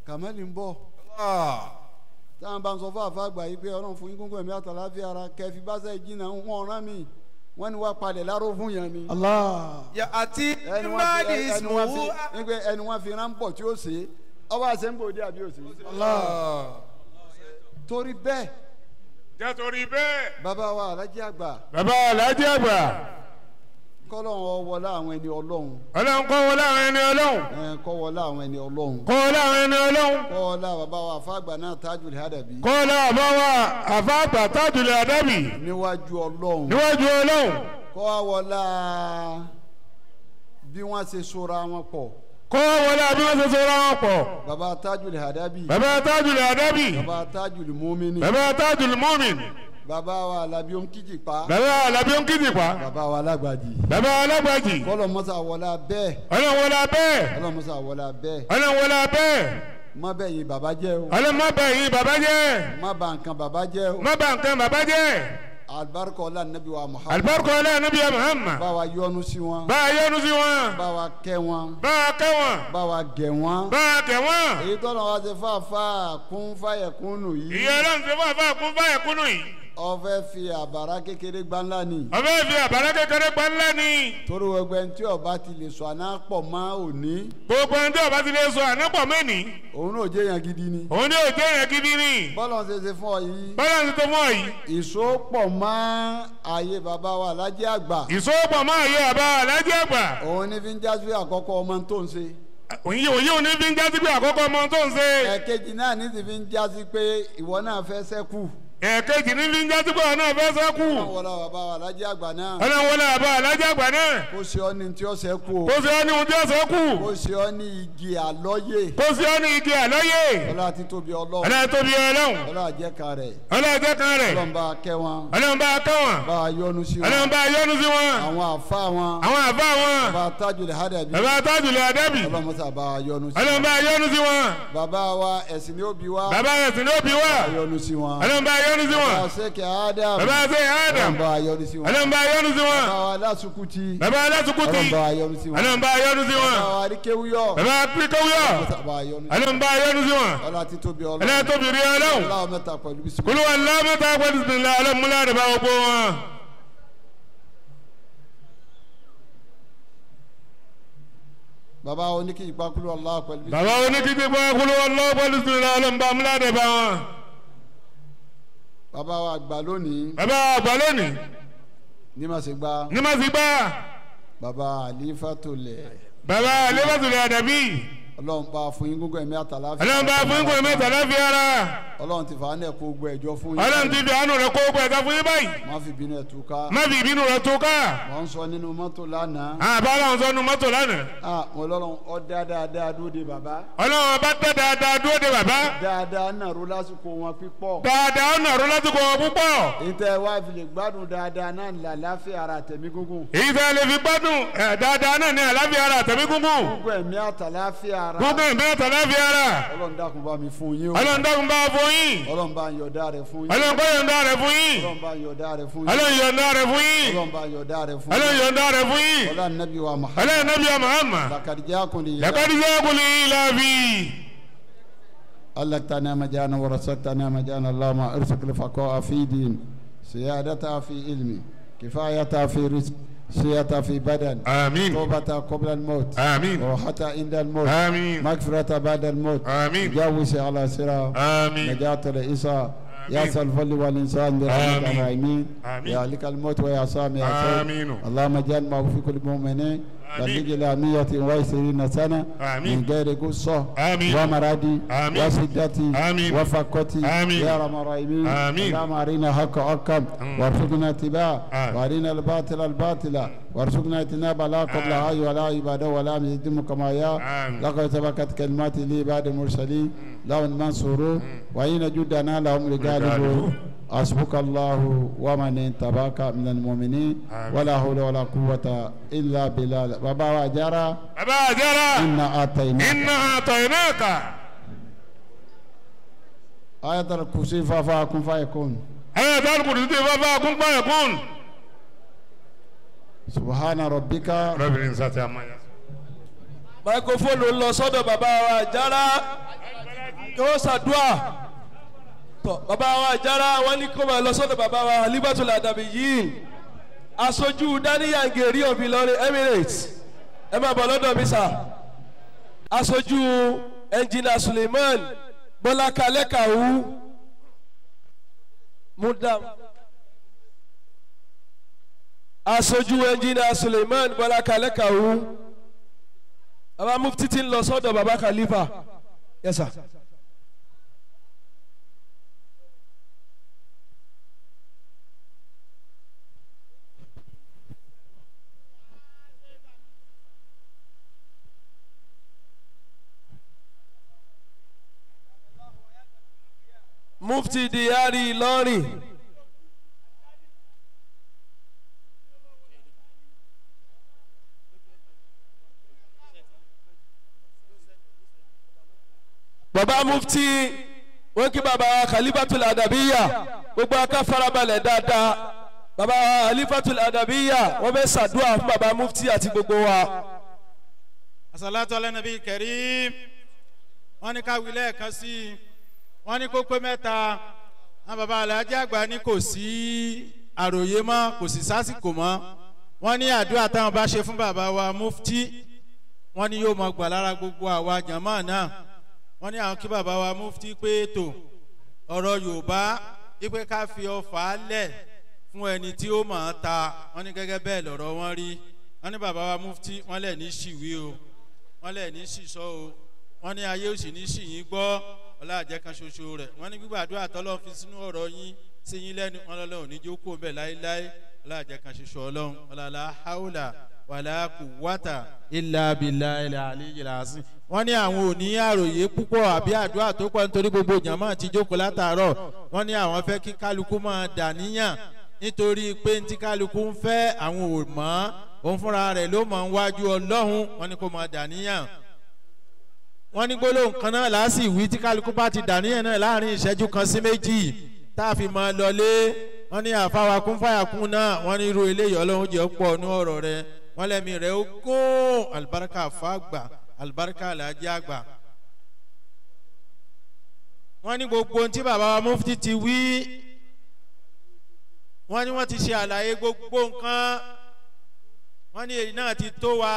Kamali ń bọ̀. Táwọn bá ń sọ fún àfa àgbà yìí pé Ọlọ́run fún yín gúngún ẹ̀mí àtàláfíà ara kẹfì bá sẹ́ jìnnà wọ́n rán mi wọ́n ní wá palẹ̀ láró fún yẹn ni. Àti ẹni wọ́n fi rán bọ̀ tí ó ṣe ọba àṣẹ ń bò dé àbí ó ṣe. Torí bẹ́ẹ̀. Jẹ́ torí bẹ́ẹ̀. Bàbá wa Alhaji Àgbà. Bàbá Alhaji Àgbà. Kọ́lọ́run wọlé àwọn ẹni Ọlọ́run. Ọlọ́run kọ́ wọlé àwọn ẹni Ọlọ́run. Kọ́ wọlé àwọn ẹni Ọlọ́run. Kọ́ wọlé àwọn ẹni Ọlọ́run. Kọ́ wọlé bàbá wa àfáàgbà náà Tajul Adabi. Kọ́ wọlé bàbá wa àfáàgbà Tajul Adabi. Níwájú Ọlọ́run. Níwájú Ọlọ́run. Kọ́ wọlé bí wọ́n ṣe sora wọn pọ̀. Kọ́ wọlé bí wọ́n ṣe sora wọn pọ̀. Bàbá Tajul Adabi. Bàbá Tajul Adabi. Bàbá Tajul Mumini. Bàbá Tajul Mumini. Bàbá wa Alabi Onkìjìpá. Bàbá Alabi Onkìjìpá. Bàbá wa Alágbàjì. Bàbá Alágbàjì. Kọ́lọ̀ mọ́sá wọlé bẹ́ẹ̀. Ọlọ́run wọlé bẹ́ẹ̀. Ọlọ́run mọ́sá wọlé bẹ́ẹ̀. Ọlọ́run wọlé bẹ́ẹ̀. Má bẹ̀ yín bàbá jẹ́ o. Ọlọ́run má bẹ̀ yín bàbá jẹ́. Má bà nǹkan bàbá jẹ́ o. Má bà nǹkan bàbá jẹ́. Alibarika ọlá nabi wa Muhammad. Alibarika ọlá nabi wa Muhammad. Bá wa yọ́nú sí wọn. Bá wa yọ́nú sí wọn. Bá wa kẹ́ wọn. Bá wa kẹ́ wọn. Bá wa gẹ̀ wọn. Bá wa gẹ̀ wọn. Èyí tọ́lọ̀ wa ṣe fáfá kún fáyẹ̀kúnnù yìí. Ìyá Ọlọ́run ṣe fáfá kún fáyẹ̀kúnnù yìí. Ó fẹ́ fi àbàrà kékeré gbá ńlá ni. Ó fẹ́ fi àbàrà kékeré gbá ńlá ni. Torí gbogbo ẹni tí ó bá ti lè sọ àná pọ̀ mọ́ òní. Gbogbo ẹni tí ó bá ti lè sọ àná pọ̀ mọ́ òní. Òun náà jẹ́ èèyàn gidi ni. Òun náà jẹ́ èèyàn gidi ni. Bọ́lá ń ṣe ṣe fún ọ yìí. Bọ́lá ń ṣe ṣe fún ọ yìí. Ìṣó pọ̀ mọ́ ayé bàbá wa Alhaji Àgbà. Ìṣó pọ̀ mọ́ ayé bàbá wa Alhaji Àgbà. Òun ní fi ń jásí àkọ́kọ́ ọmọ tó ń ṣe. Òyìn ní fi ń jásí pé àkọ́kọ́ ọmọ tó ń ṣe. Ẹ̀kejì náà ní ti fi ń jásí pé ìwọ náà fẹ́ ṣẹ́kù. Ẹ̀ẹ̀kejì ní fi ń jásí pé ọ̀nà fẹ́ sẹ́kù. Ọlọ́run wọlé bàbá wa Alhaji Àgbà náà. Ọlọ́run wọlé bàbá Alhaji Àgbà náà. Kó ṣe ọ́ ní tí ó ṣẹ́kù o. Kó ṣe ọ́ ní ohun tí ó ṣẹ́kù. Kó ṣe ọ́ ní igi àlọ́yè. Kó ṣe ọ́ ní igi àlọ́yè. Ọlọ́run ti tóbi Ọlọ́run. Ọlọ́run tóbi Ọlọ́run. Ọlọ́run àjẹká rẹ̀. Ọlọ́run àjẹká rẹ̀. Ọlọ́run bá kẹ́ wọn. Ọlọ́run bá kẹ́ wọn. Bá a yọ́nú sí wọn. Ọlọ́run bá yọ́nú sí wọn. Àwọn àfa wọn. Àwọn àfa wọn. Bàbá Tajul Adabi. Bàbá Tajul Adabi. Ọlọ́run mọ́sá bá a yọ́nú sí wọn. Ọlọ́run bá yọ́nú sí wọn. Bàbá wa ẹ̀sìn ni ó bí wa. Bàbá ẹ̀sìn ni ó bí wa. Bá a yọ́nú sí wọn. Ọlọ́run bá yọ́nú sí wọn. Bàbá Sẹ́kẹ̀ Adam. Bàbá Sẹ́kẹ̀ Adam. Ọlọ́run bá yọ́nú sí wọn. Ọlọ́run bá yọ́nú sí wọn. Bàbá wa Lásùkùtì. Bàbá Lásùkùtì. Ọlọ́run bá yọ́nú sí wọn. Ọlọ́run bá yọ́nú sí wọn. Bàbá wa Aríkéwúyọ̀. Bàbá Aríkéwúyọ̀. Ọlọ́run bá yọ́nú sí wọn. Ọlọ́run ti tóbi Ọlọ́run. Ọlọ́run tóbi rí Ọlọ́run. Ọlọ́run mẹ́ta pẹ̀lú bísí. Kúlúwà Ọlọ́run mẹ́ta pẹ̀lú bísí Ọlọ́run múlá rẹ̀ bá gbogbo wọn. Bàbá oníkìjìpá kúlú Allah pẹ̀lú bísí. Bàbá oníkìjìpá kúlú Allah pẹ̀lú bísí Ọlọ́run bá múlá rẹ̀ bá wọn. Bàbá wa àgbà lónìí. Bàbá wa àgbà lónìí. Ní ma ṣe gbá. Ní ma ṣe gbá. Bàbá Àlífàtòlẹ̀. Bàbá Àlífàtòlẹ̀ Àdàbí. Ọlọ́run bá fún yín gbogbo ẹ̀mí àtàláfíà. Ọlọ́run bá fún yín gbogbo ẹ̀mí àtàláfíà ara. Ọlọ́run ti fàánù ẹ̀ kó gbogbo ẹ̀jọ́ fún yín. Ọlọ́run ti fi àánú rẹ̀ kó gbogbo ẹ̀jọ́ fún yín báyìí. Má fi ìbínú ẹ̀ túká. Má fi ìbínú rẹ̀ túká. Wọ́n ń sọ nínú mọ́tò lánàá. Àbá ọlọ́run sọ nínú mọ́tò lánàá. Mo lọ́lọ́run ọ dá dáadáa dúró de bàbá. Ọlọ́run bá dá dáadáa dúró de bàbá. Dáadáa nàró lásìkò wọn pípọ̀. Dáadáa nàró lásìkò wọn púpọ̀. Ìtẹ̀ wá fi lè gbádùn dáadáa náà ní àlàáfíà ara tẹ̀mí gúngùn. Èyí tẹ́ lè fi gbádùn dáadáa náà ní àlàáfíà ara tẹ̀mí gúngùn. Gbogbo ẹ̀mí àtàláfíà ara. Gbogbo ẹ̀mí àtàláfíà ara. Ọlọ́run dákun bá mi fún yín o. Ọlọ́run dákun bá fún yín. Ọlọ́run bá yọ̀ǹda rẹ̀ fún yín. Ọlọ́run bá yọ̀ǹda rẹ̀ fún yín. Ọlọ́run bá yọ̀ǹda rẹ̀ fún yín. Ọlọ́run yọ̀ǹda rẹ̀ fún yín. Ọlọ́run bá yọ̀ǹda rẹ̀ fún yín. Ọlọ́run yọ̀ǹda rẹ̀ fún yín. Ọlọ́run nabi wa Muhammad. Ọlọ́run nabi wa Muhammad. Laqad ja'akum Laqad ja'akum li-ilafi. ألقتنا مجانا ورزقتنا مجانا اللهم ارزق الفقراء في دين سيادتها في علمي كفايتها في رزق صحة في بدن آمين توبة قبل الموت آمين وراحة عند الموت آمين مغفرة بعد الموت آمين جاوز على صراط آمين نجاة العيسى يا سلفل والإنسان برحمتك الراحمين يا لك الموت ويا سامي يا سيد اللهم اجعل ما في كل مؤمنين بلغ إلى 120 سنة من غير قصة ومرض وشدة وفقة يا رب الراحمين اللهم أرنا حق حقا وارزقنا اتباعه وأرنا الباطل الباطل وارزقنا اجتنابه لا قبل هاي ولا عباده ولا من كما يا لقد سبقت كلماتي لي بعد المرسلين لهم المنصورون وإن جدنا لهم الغالبون حسبك الله ومن اتبعك من المؤمنين ولا حول ولا قوة إلا بالله. بابا وجارة بابا وجارة إنا أعطيناك إنا أعطيناك آية الكرسي فافا كن فيكون آية الكرسي فافا كن فيكون. سبحان ربك رب العزة عما يصفون. Microphone lọ sọ́dọ̀ bàbá wa Jara kí wọ́n ṣàdúà. Tọ bàbá wa Jara wọ́n ní kó máa lọ sọ́dọ̀ bàbá wa Halifatul Adabiyyin aṣojú Daniyangeri of Ilorin Emirates ẹ máa bọ̀ lọ́dọ̀ mi sà. Aṣojú Engineer Suleiman Bọ́lá Kalẹ́kàwú Mudam. Aṣojú Engineer Suleiman Bọ́lá Kalẹ́kàwú. Bàbá mufti ti ń lọ sọ́dọ̀ bàbá Khalifa. Yes sir. Mufti Diari Ilorin. Bàbá mufti wọ́n kí bàbá Khalifatul Adabiyya gbogbo aká farabalẹ̀ dáadáa. Bàbá Khalifatul Adabiyya wọ́n fẹ́ ṣàdúrà fún bàbá mufti àti gbogbo wa. Asalatu ala nabi karim. Wọ́n ní ká wí lẹ́ẹ̀kan sí i, wọ́n ní kó pé mẹ́ta. Àwọn bàbá aláàjì àgbà ní kò sí àròyé mọ́, kò sí sásìkò mọ́. Wọ́n ní àdúrà táwọn bá ṣe fún bàbá wa mufti, wọ́n ní yóò máa gbà lára gbogbo àwa jàmáà náà. Wọ́n ní àwọn kí bàbá wa mufti pé ètò ọ̀rọ̀ Yorùbá wípé ká fi ọfà lẹ̀ fún ẹni tí ó máa ta. Wọ́n ní gẹ́gẹ́ bẹ́ẹ̀ lọ̀rọ̀ wọn rí. Wọ́n ní bàbá wa mufti wọ́n lẹ̀ ní ṣìwí o, wọ́n lẹ̀ ní ṣìṣọ́ o, wọ́n ní ayé òsì ní ṣìyín gbọ́ ọlá àjẹ́ kan ṣoṣo rẹ̀. Wọ́n ní gbígbàdúrà tọ́lọ́ fi sínú ọ̀rọ̀ yín sí yín lẹ́nu, wọn lọ́lọ́ òní jókòó bẹ́ẹ̀ láéláé. Ọlá àjẹ́ kan ṣoṣo Ọlọ́run ọlá haúlà wàlá kùwátà ilà bìlà ilà àlejò àsìn. Wọ́n ní àwọn ò ní àròyé púpọ̀ àbí àdúrà tó pọ̀ nítorí gbogbo jàmáà ti jókòó látàárọ̀. Wọ́n ní àwọn fẹ́ kí kálukú máa dà níyàn nítorí pé ní tí kálukú ń fẹ́ àwọn ò mọ̀, òun fúnra rẹ̀ ló mọ̀ ń wájú Ọlọ́run. Wọ́n ní kó máa dà níyàn. Wọ́n ní gbólóhùn kan náà láàsì wí tí kálukú bá ti dàníyàn náà láàrin ìṣẹ́jú kan sí méjì tá a fi máa lọlé. Wọ́n ní àfáwà kún fàyàkún náà, wọ́n ní irú eléyìí Ọlọ́run jẹ́ pọ̀ ní ọ̀rọ̀ rẹ̀. Wọ́n lẹ́mí rẹ̀ ó gún àlùbáríkà fàgbà àlùbáríkà làájì àgbà. Wọ́n ní gbogbo ohun tí bàbá wa mufti ti wí, wọ́n ní wọ́n ti ṣe àlàyé gbogbo nǹkan. Wọ́n ní èyí náà ti tó wa.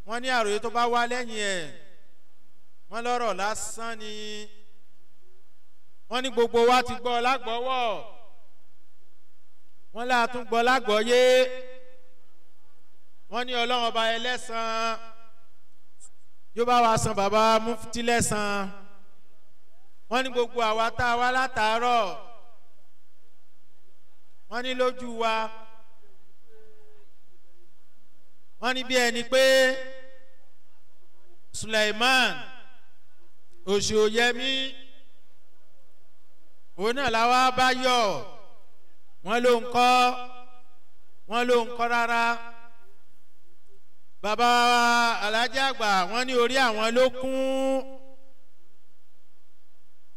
Wọ́n ní àròyé tó bá wá lẹ́yìn ẹ̀, wọ́n lọ́rọ̀ lásán ni. Wọ́n ní gbogbo wa ti gbọ́ lágbọ́wọ́, wọ́n là tún gbọ́ lágbọ́yé. Wọ́n ní Ọlọ́run ọba ẹlẹ́san yóò bá wa san bàbá mufti lẹ́san. Wọ́n ní gbogbo àwa tá a wá látàárọ̀, wọ́n ní lójú wa, wọ́n ní bí ẹni pé Suleiman Òṣòyẹmí òun náà làwa bá yọ̀. Wọ́n ló ń kọ́, wọ́n ló ń kọ́ rárá. Bàbá alájà àgbà wọ́n ní orí àwọn ló kún,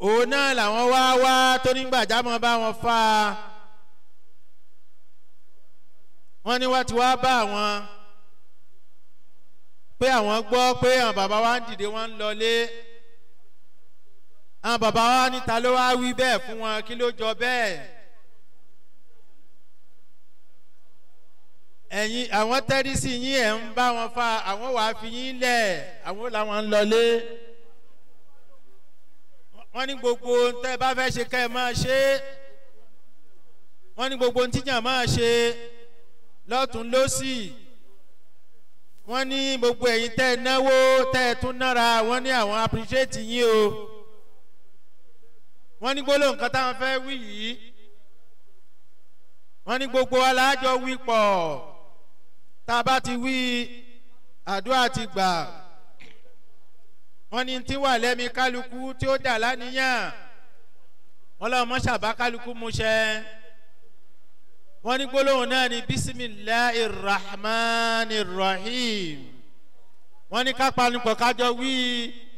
òun náà làwọn wá wá tó nígbàjámọ́ bá wọn fà á. Wọ́n ní wá ti wá bá àwọn pé àwọn gbọ́ pé àwọn bàbá wa ń dìde wọ́n ń lọlé. Àwọn bàbá wa níta ló wá wí bẹ́ẹ̀ fún wọn, kí ló jọ bẹ́ẹ̀? Ẹ̀yin àwọn tẹ́rí sí yín ẹ̀ ń bá wọn fa, àwọn wàá fi yín lẹ̀, àwọn làwọn ń lọlé. Wọ́n ní gbogbo tẹ́ ẹ bá fẹ́ ṣe kẹ́ ẹ máa ṣe é. Wọ́n ní gbogbo tíjà máa ṣe lọ́tún lọ́sì. Wọ́n ní gbogbo ẹ̀yin tẹ́ ẹ náwó tẹ́ ẹ tún nára, wọ́n ní àwọn appreciate yín o. Wọ́n ní gbólóhùn kan táwọn fẹ́ wí yìí, wọ́n ní gbogbo alájọ wí pọ̀, tá a bá ti wí àdúrà ti gbà. Wọ́n ní tí wà lẹ́mi kálukú tí ó dà lánìyàn, wọ́n lọ́wọ́ mọ́ṣábà kálukú múṣẹ́. Wọ́n ní gbólóhùn náà ní bisimilahi rahman rahim. Wọ́n ní ká panupọ̀ kájọ wí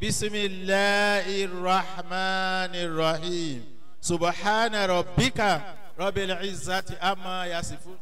bisimilahi rahman rahim subhana rabbika rabbil izzati amma yasifun.